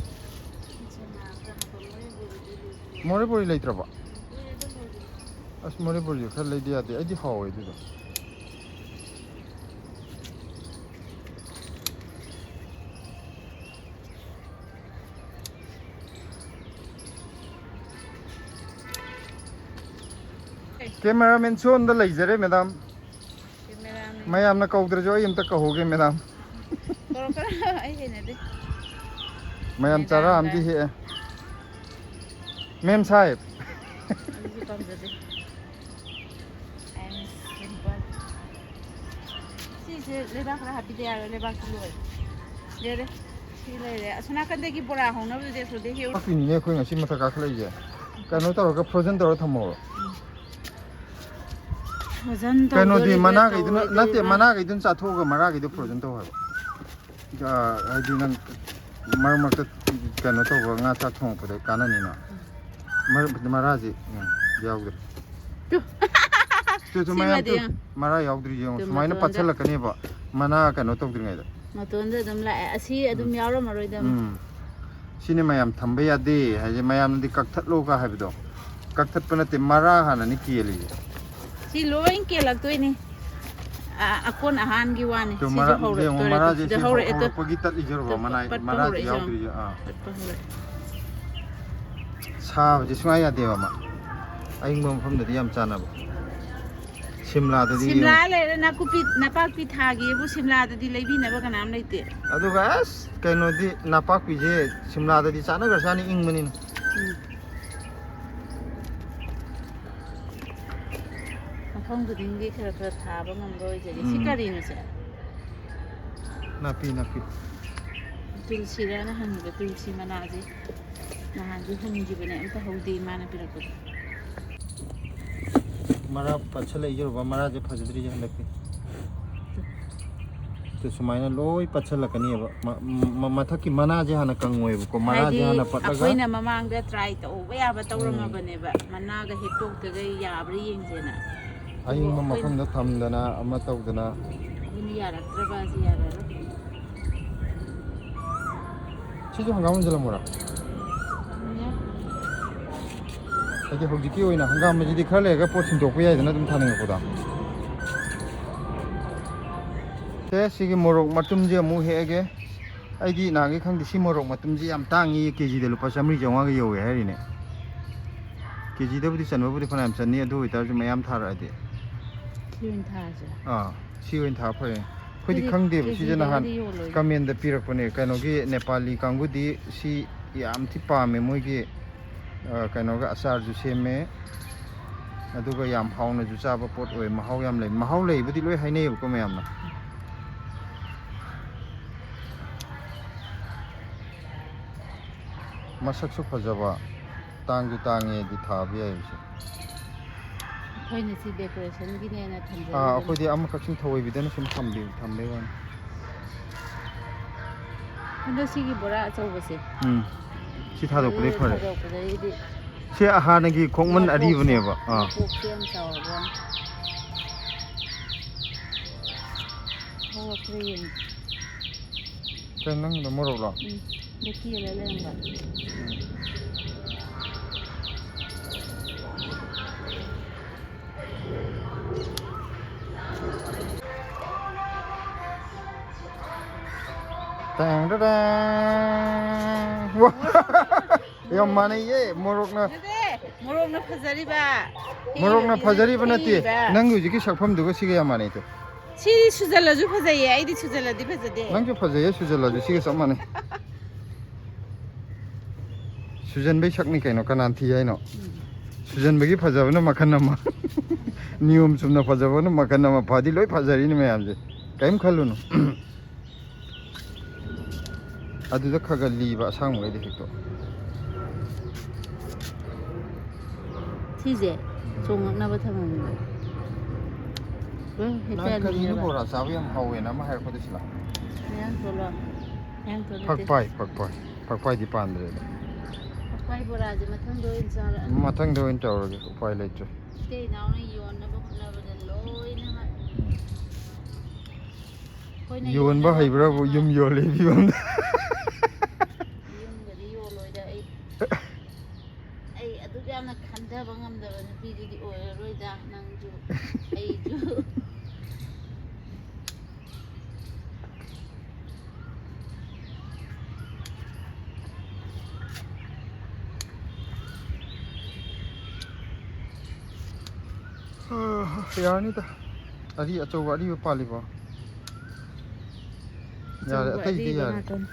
ꯃꯣꯔꯦ ꯕꯣꯔꯤ ꯂꯩꯇ꯭ꯔꯕ? ꯑꯁ, ꯃꯣꯔꯦ ꯕꯣꯔꯤꯁꯨ ꯈꯔ ꯂꯩꯗ ꯌꯥꯗꯦ, ꯑꯩꯗꯤ ꯍꯥꯎꯋꯦ ꯑꯗꯨꯗꯣ꯫ ꯀꯦꯃꯦꯔꯥꯃꯦꯟ ꯁꯣꯝꯗ ꯂꯩꯖꯔꯦ, ꯃꯦꯗꯥꯝ꯫ ꯀꯦꯃꯦꯔꯥꯃꯦꯟ꯫ ꯃꯌꯥꯝꯅ ꯀꯧꯗ꯭ꯔꯁꯨ ꯑꯩ ꯑꯝꯇ ꯀꯧꯍꯧꯒꯦ, ꯃꯦꯗꯥꯝ꯫ ꯀꯧꯔꯛꯀꯅꯨ, ꯑꯩ ꯍꯩꯅꯗꯦ꯫ ꯃꯌꯥꯝ ꯆꯔꯥ ꯃꯦꯗꯥꯝꯒ꯫ ꯑꯃꯗꯤ ꯍꯦꯛꯑꯦ꯫ ꯃꯦꯝ ꯁꯥꯍꯦꯕ꯫ ꯑꯗꯨꯗꯤ ꯄꯥꯝꯖꯗꯦ꯫ ꯑꯩꯅ ꯁꯤꯝꯄꯜ꯫ ꯁꯤꯁꯦ ꯂꯩꯕꯥꯛ ꯈꯔ ꯍꯥꯞꯄꯤꯗ ꯌꯥꯔꯣꯏ, ꯂꯩꯕꯥꯛꯇꯤ ꯂꯣꯏꯔꯦ꯫ ꯂꯩꯔꯦ꯫ ꯁꯤ ꯂꯩꯔꯦ꯫ ꯑꯁꯣꯝ ꯅꯥꯀꯟꯗꯒꯤ ꯕꯣꯔꯥ ꯍꯧꯅꯕꯗꯨꯗꯤ ꯑꯁꯣꯝꯗꯒꯤ ꯍꯦꯛꯎ꯫ ꯄꯥꯛꯄꯤꯅꯤꯅꯦ ꯑꯩꯈꯣꯏ ꯉꯁꯤ ꯃꯊꯛ ꯀꯥꯈꯠꯂꯛꯏꯁꯦ꯫ ꯀꯩꯅꯣ ꯇꯧꯔꯒ, frozen ꯇꯧꯔꯒ ꯊꯝꯃꯣꯕ꯫ ꯎꯝ꯫ Frozen ꯀꯩꯅꯣꯗꯤ ꯇꯧꯗꯣꯔꯤꯕ꯭ꯔꯥ ꯃꯅꯥꯈꯩꯗꯨꯅ, ꯅꯠꯇꯦ, ꯇꯧꯔꯣꯏꯗꯣꯔꯤꯕ꯭ꯔꯥ? ꯃꯅꯥꯈꯩꯗꯨꯅ ꯆꯥꯊꯣꯛꯑꯒ ꯃꯔꯥꯈꯩꯗꯣ frozen ꯇꯧ ꯍꯥꯏꯕ꯫ ꯑ, ꯍꯥꯏꯗꯤ ꯅꯪ ꯃꯔꯛ ꯃꯔꯛꯇ ꯀꯩꯅꯣ ꯇꯧꯕ, ꯉꯥ ꯆꯥꯛ ꯊꯣꯡꯉꯛꯄꯗ ꯀꯥꯟꯅꯅꯤꯅ꯫ ꯃꯔ-, ꯃꯔꯥꯁꯤ, ꯎꯝ, ꯌꯥꯎꯗ꯭ꯔꯦ꯫ ꯇꯨ꯫ ꯇꯨ, ꯇꯨ, ꯃꯌꯥꯝ ꯁꯤꯃꯗꯤ ꯇꯨ, ꯌꯦꯡꯉꯨ꯫ ꯃꯔꯥ ꯌꯥꯎꯗ꯭ꯔꯤ ꯌꯦꯡꯉꯨ꯫ ꯇꯨ ꯁꯨꯃꯥꯏꯅ ꯃꯇꯣꯟꯁꯦ꯫ ꯄꯠꯁꯜꯂꯛꯀꯅꯦꯕ꯫ ꯃꯅꯥ ꯀꯩꯅꯣ ꯇꯧꯗ꯭ꯔꯤꯉꯩꯗ꯫ ꯃꯇꯣꯟꯗ ꯑꯗꯨꯝ ꯂꯥꯛꯑꯦ꯫ ꯑꯁꯤ ꯑꯗꯨꯝ ꯎꯝ꯫ ꯌꯥꯎꯔꯝꯃꯔꯣꯏꯗꯕꯅꯤ꯫ ꯎꯝ꯫ ꯁꯤꯅꯤ ꯃꯌꯥꯝ ꯊꯝꯕ ꯌꯥꯗꯦ ꯍꯥꯏꯁꯦ, ꯃꯌꯥꯝꯅꯗꯤ ꯀꯛꯊꯠꯂꯣꯒ ꯍꯥꯏꯕꯗꯣ꯫ ꯀꯛꯊꯠꯄ ꯅꯠꯇꯦ, ꯃꯔꯥ ꯍꯥꯟꯅꯅꯤ ꯀꯦꯜꯂꯤꯁꯦ꯫ ꯁꯤ ꯂꯣꯏ ꯀꯦꯜꯂꯛꯇꯣꯏꯅꯤ꯫ ꯑ-, ꯑꯀꯣꯟ ꯑꯍꯥꯟꯒꯤ ꯋꯥꯅꯤ꯫ ꯇꯨ, ꯁꯤꯁꯨ ꯃꯔꯥ-, ꯍꯧꯔꯛꯇꯣꯔꯦ꯫ ꯌꯦꯡꯉꯣ, ꯇꯨ, ꯃꯔꯥꯁꯦ ꯁꯤꯗ ꯁꯤ ꯍꯧꯔꯛꯑꯦ꯫ ꯇꯨ꯫ ꯍꯧꯔꯛꯄꯒꯤ ꯇꯠꯂꯤꯁꯦ ꯌꯦꯡꯉꯣ, ꯇꯨ, ꯃꯅꯥꯏ-, ꯄꯠꯄ ꯃꯔꯥꯁꯦ ꯍꯧꯔꯛꯏꯁꯦ ꯌꯦꯡꯉꯣ꯫ ꯌꯥꯎꯗ꯭ꯔꯤꯁꯦ꯫ ꯑꯥ꯫ ꯄꯠꯄ ꯍꯧꯔꯛꯑꯦ꯫ ꯁꯥꯕꯁꯦ ꯁꯨꯡꯌꯥ ꯌꯥꯗꯦꯕ ꯃꯥ꯫ ꯑꯏꯪꯕ ꯃꯐꯝꯗꯗꯤ ꯌꯥꯝ ꯆꯥꯟꯅꯕ꯫ ꯁꯤꯝꯂꯥꯗꯗꯤ ꯁꯤꯝꯂꯥ ꯌꯦꯡꯉꯣ꯫ ꯂꯩꯔꯦ, ꯅꯥꯀꯨꯞꯄꯤ, ꯅꯄꯥꯛꯄꯤ ꯊꯥꯒꯦꯕꯨ ꯁꯤꯝꯂꯥꯗꯗꯤ ꯂꯩꯕꯤꯅꯕ ꯀꯅꯥꯝ ꯂꯩꯇꯦ꯫ ꯑꯗꯨꯒ ꯑꯁ, ꯀꯩꯅꯣꯗꯤ, ꯅꯄꯥꯛꯄꯤꯁꯦ ꯁꯤꯝꯂꯥꯗꯗꯤ ꯆꯥꯟꯅꯈ꯭ꯔꯖꯥꯠꯅꯤ, ꯏꯪꯕꯅꯤꯅ꯫ ꯎꯝ꯫ ꯃꯐꯝ ꯈꯨꯗꯤꯡꯒꯤ ꯈꯔ ꯈꯔ ꯊꯥꯕ ꯉꯝꯕ ꯑꯣꯏꯖꯒꯦ꯫ ꯁꯤ ꯎꯝ꯫ ꯀꯔꯤꯅꯣ ꯁꯦ? ꯅꯥꯄꯤ, ꯅꯥꯄꯤ꯫ ꯇꯨꯜꯁꯤꯔꯅ ꯍꯪꯉꯤꯕ, ꯇꯨꯜꯁꯤ ꯃꯅꯥꯁꯦ ꯅꯍꯥꯟꯁꯨ ꯍꯨꯟꯈꯤꯕꯅꯦ, ꯑꯝꯇ ꯍꯧꯗꯦ ꯏꯃꯥꯅ ꯄꯤꯔꯛꯄꯗꯣ꯫ ꯃꯔꯥ ꯄꯠꯁꯜꯂꯛꯏꯁꯦ ꯎꯔꯕ? ꯃꯔꯥꯁꯦ ꯐꯖꯗ꯭ꯔꯤꯁꯦ ꯍꯟꯗꯛꯇꯤ꯫ ꯑꯗꯨ ꯁꯨꯃꯥꯏꯅ ꯂꯣꯏ ꯄꯠꯁꯜꯂꯛꯀꯅꯤꯕ꯫ ꯃ-, ꯃ-, ꯃꯊꯛꯀꯤ ꯃꯅꯥꯁꯦ ꯍꯥꯟꯅ ꯀꯪꯉꯣꯏꯕꯀꯣ, ꯃꯔꯥꯁꯦ ꯍꯥꯏꯗꯤ ꯍꯥꯟꯅ ꯄꯠꯂꯒ꯫ ꯑꯩꯈꯣꯏꯅ ꯃꯃꯥꯡꯗ ꯇ꯭ꯔꯥꯏ ꯇꯧꯕ ꯌꯥꯕ ꯎꯝ꯫ ꯇꯧꯔꯝꯃꯕꯅꯦꯕ, ꯃꯅꯥꯒ ꯍꯦꯛꯇꯣꯛꯇꯒꯩ ꯌꯥꯕ꯭ꯔꯥ ꯌꯦꯡꯁꯦꯅ꯫ ꯑꯌꯤꯡꯕ ꯑꯗꯨꯕꯨ ꯑꯩꯈꯣꯏꯅ ꯃꯐꯝꯗ ꯊꯝꯗꯅ ꯑꯃ ꯇꯧꯗꯅ꯫ ꯑꯗꯨꯅ ꯌꯥꯔꯛꯇ꯭ꯔꯕ ꯑꯁꯤ ꯌꯥꯔꯔꯣꯏ꯫ ꯁꯤꯁꯨ ꯍꯪꯒꯥꯝ ꯍꯨꯟꯖꯤꯜꯂꯝꯃꯣꯔꯥ? ꯍꯥꯏꯗꯤ ꯍꯧꯖꯤꯛꯀꯤ ꯑꯣꯏꯅ ꯍꯪꯒꯥꯝ ꯑꯁꯤꯗꯤ ꯈꯔ ꯂꯩꯔꯒ ꯄꯣꯠ ꯁꯤꯟꯗꯣꯛꯄ ꯌꯥꯏꯗꯅ, ꯑꯗꯨꯝ ꯊꯥꯅꯤꯡꯉꯛꯄꯗ꯫ ꯁꯦ, ꯁꯤꯒꯤ ꯃꯣꯔꯣꯛ ꯃꯇꯨꯝꯁꯦ ꯑꯃꯨꯛ ꯍꯦꯛꯑꯒꯦ꯫ ꯑꯩꯗꯤ ꯅꯍꯥꯟꯒꯩ ꯈꯪꯗꯦ, ꯁꯤ ꯃꯣꯔꯣꯛ ꯃꯇꯨꯝꯁꯦ ꯌꯥꯝ ꯇꯥꯡꯉꯤ, ꯀꯦꯖꯤꯗ ꯂꯨꯄꯥ ꯆꯥꯝꯃꯔꯤ ꯆꯥꯝꯃꯉꯥꯒ ꯌꯧꯋꯦ ꯍꯥꯏꯔꯤꯅꯦ꯫ ꯀꯦꯖꯤꯗꯕꯨꯗꯤ ꯆꯟꯕꯕꯨꯗꯤ ꯐꯅꯌꯥꯝ ꯆꯟꯅꯤ, ꯑꯗꯨ ꯑꯣꯏꯇꯥꯔꯁꯨ ꯃꯌꯥꯝ ꯊꯥꯔꯛꯑꯗꯤ꯫ ꯁꯤ ꯑꯣꯏꯅ ꯊꯥꯔꯁꯤꯔꯥ? ꯑꯥ, ꯁꯤ ꯑꯣꯏꯅ ꯊꯥ ꯐꯔꯦ꯫ ꯑꯩꯈꯣꯏꯗꯤ ꯑꯩꯈꯣꯏꯗꯤ ꯈꯪꯗꯦꯕ, ꯁꯤꯁꯦ ꯅꯍꯥꯟ ꯀꯦꯖꯤꯗꯒꯗꯤ ꯌꯣꯜꯂꯣꯏ꯫ ꯀꯃꯦꯟꯗ ꯄꯤꯔꯛꯄꯅꯦ, ꯀꯩꯅꯣꯒꯤ ꯅꯦꯄꯥꯂꯤ ꯀꯥꯡꯕꯨꯗꯤ ꯁꯤ ꯌꯥꯝ ꯊꯤ ꯄꯥꯝꯃꯦ, ꯃꯣꯏꯒꯤ, ꯑ, ꯀꯩꯅꯣꯒ ꯑꯆꯥꯔꯁꯨ ꯁꯦꯝꯃꯦ, ꯑꯗꯨꯒ ꯌꯥꯝ ꯍꯥꯎꯅꯁꯨ ꯆꯥꯕ ꯄꯣꯠ ꯑꯣꯏ, ꯃꯍꯥꯎ ꯌꯥꯝ ꯂꯩ꯫ ꯃꯍꯥꯎ ꯂꯩꯕꯨꯗꯤ ꯂꯣꯏ ꯍꯥꯏꯅꯩꯌꯦꯕꯀꯣ ꯃꯌꯥꯝꯅ꯫ ꯃꯁꯛꯁꯨ ꯐꯖꯕ, ꯇꯥꯡꯁꯨ ꯇꯥꯡꯉꯦꯗꯤ ꯊꯥꯕ ꯌꯥꯏ ꯁꯦ꯫ ꯑꯩꯈꯣꯏꯅ ꯁꯤ ꯗꯦꯀꯣꯔꯦꯁꯟꯒꯤꯅꯦꯅ ꯊꯝꯖꯔꯤꯕꯅꯤ꯫ ꯑꯥ, ꯑꯩꯈꯣꯏꯗꯤ ꯑꯃ ꯀꯛꯆꯤꯡ ꯊꯧ ꯑꯣꯏꯕꯤꯗꯅ ꯁꯨꯝ ꯊꯝꯕꯤ-, ꯊꯝꯕꯩ ꯋꯥꯅꯤ꯫ ꯑꯗꯣ ꯁꯤꯒꯤ ꯕꯣꯔꯥ ꯑꯆꯧꯕꯁꯦ꯫ ꯎꯝ꯫ ꯁꯤ ꯊꯥꯗꯣꯛꯄꯗꯤ ꯐꯔꯦ꯫ ꯊꯥꯗꯣꯛꯄꯗꯩꯗꯤ ꯁꯤ ꯍꯥꯟꯅꯒꯤ ꯈꯣꯡꯃꯟ ꯃꯀꯣꯛꯁꯦ, ꯑꯔꯤꯕꯅꯦꯕ꯫ ꯑꯥ꯫ ꯃꯀꯣꯛꯁꯦ ꯌꯥꯝ ꯆꯥꯎꯔꯕ ꯋꯥꯅꯤ꯫ ꯍꯧꯔꯛꯇ꯭ꯔꯦ ꯌꯦꯡꯉꯨ꯫ ꯀꯩꯅꯣ ꯅꯪꯒꯤꯗꯣ ꯃꯣꯔꯣꯛꯂꯣ? ꯎꯝ꯫ ꯗ ꯀꯦꯜꯂ ꯂꯩꯔꯝꯕ꯫ ꯎꯝ꯫ ꯇꯦꯡ ꯇꯦꯡ꯫ ꯋꯥ! ꯌꯥꯝ ꯃꯥꯟꯅꯩꯌꯦ, ꯃꯣꯔꯣꯛꯅ꯫ ꯅꯠꯇꯦ, ꯃꯣꯔꯣꯛꯅ ꯐꯖꯔꯤꯕ꯫ ꯃꯣꯔꯣꯛꯅ ꯐꯖꯔꯤꯕ ꯅꯠꯇꯦ, ꯊꯤꯔꯤꯕ꯫ ꯅꯪꯒꯤ ꯍꯧꯖꯤꯛꯀꯤ ꯁꯛꯐꯝꯗꯨꯒ ꯁꯤꯒ ꯌꯥꯝ ꯃꯥꯟꯅꯩ ꯇꯨ꯫ ꯁꯤꯗꯤ ꯁꯨꯖꯜꯂꯁꯨ ꯐꯖꯩꯌꯦ, ꯑꯩꯗꯤ ꯁꯨꯖꯜꯂꯗꯤ ꯐꯖꯗꯦ꯫ ꯅꯪꯁꯨ ꯐꯖꯩꯌꯦ, ꯁꯨꯖꯜꯂꯁꯨ ꯁꯤꯒ ꯆꯞ ꯃꯥꯟꯅꯩ꯫ ꯁꯨꯖꯟꯕꯩ ꯁꯛꯅꯤ ꯀꯩꯅꯣ, ꯀꯅꯥꯅ ꯊꯤ ꯍꯥꯏꯅꯣ? ꯎꯝ꯫ ꯁꯨꯖꯟꯕꯒꯤ ꯐꯖꯕꯅ ꯃꯈꯜ ꯑꯃ, ꯅꯤꯌꯣꯝ ꯆꯨꯝꯅ ꯐꯖꯕꯅ ꯃꯈꯜ ꯑꯃ, ꯐꯗꯤ ꯂꯣꯏ ꯐꯖꯔꯤꯅꯤ ꯃꯌꯥꯝꯁꯦ, ꯀꯔꯤꯝ ꯈꯜꯂꯨꯅꯨ꯫ ꯑꯗꯨꯗ ꯈꯔ ꯈꯔ ꯂꯤꯕ ꯑꯁꯥꯡꯕꯈꯩꯗꯤ ꯍꯦꯛꯇꯣ꯫ ꯁꯤꯁꯦ ꯆꯣꯡꯉꯛꯅꯕ ꯊꯝꯃꯝꯃꯦꯕ꯫ ꯂꯣꯏ ꯅꯍꯥꯟ ꯀꯔꯤꯅꯣ ꯍꯦꯛꯇꯠꯂꯝꯃꯦꯕ꯫ ꯕꯣꯔꯥ ꯆꯥꯕ ꯌꯥꯝ ꯍꯥꯎꯋꯦꯅ ꯑꯃ ꯍꯥꯏꯔꯛꯄꯗꯣ ꯁꯤꯂꯥ? ꯃꯌꯥꯡ ꯇꯣꯂꯣ꯫ ꯃꯌꯥꯡ ꯇꯣꯂꯣ ꯅꯠꯇꯦ꯫ ꯐꯛꯄꯥꯏ, ꯐꯛꯄꯥꯏ꯫ ꯐꯛꯄꯥꯏꯗꯤ ꯄꯥꯟꯗ꯭ꯔꯦꯕ꯫ ꯐꯛꯄꯥꯏ ꯕꯣꯔꯥꯁꯦ ꯃꯊꯪꯗ ꯑꯣꯏꯅ ꯆꯥꯔꯛꯑꯒꯦ꯫ ꯃꯊꯪꯗ ꯑꯣꯏꯅ ꯇꯧꯔꯒꯦ, ꯎꯄꯥꯏ ꯂꯩꯇ꯭ꯔꯦ꯫ ꯏꯇꯩ ꯏꯅꯥꯎꯅ ꯌꯣꯟꯅꯕ ꯍꯣꯠꯅꯕꯗ ꯂꯣꯏꯅꯃꯛ ꯑꯩꯈꯣꯏꯅ ꯌꯣꯟꯕ ꯌꯣꯟꯅꯕ ꯍꯩꯕ꯭ꯔꯕꯨ ꯍꯣꯠꯅꯕ ꯌꯨꯝ ꯌꯣꯜꯂꯦ ꯐꯤꯕꯝꯗ꯫ ꯌꯨꯝꯒꯗꯤ ꯌꯣꯜꯂꯣꯏꯗ ꯑꯩ꯫ ꯑꯩ ꯑꯗꯨꯛ ꯌꯥꯝꯅ ꯈꯟꯊꯕ ꯉꯝꯗꯕ ꯅꯨꯄꯤꯗꯨꯗꯤ ꯑꯣꯏꯔꯔꯣꯏꯗ ꯅꯪꯁꯨ ꯑꯩꯁꯨ꯫ ꯌꯥꯔꯅꯤꯗ꯫ ꯑꯔꯤ ꯑꯆꯧꯕ ꯑꯔꯤꯕ ꯄꯥꯜꯂꯤꯕꯣ? ꯌꯥꯔꯦ, ꯑꯆꯧꯕ ꯑꯇꯩꯗꯤ ꯑꯔꯤꯕ ꯌꯥꯔꯦ꯫ ꯉꯥꯛꯇꯅꯤ꯫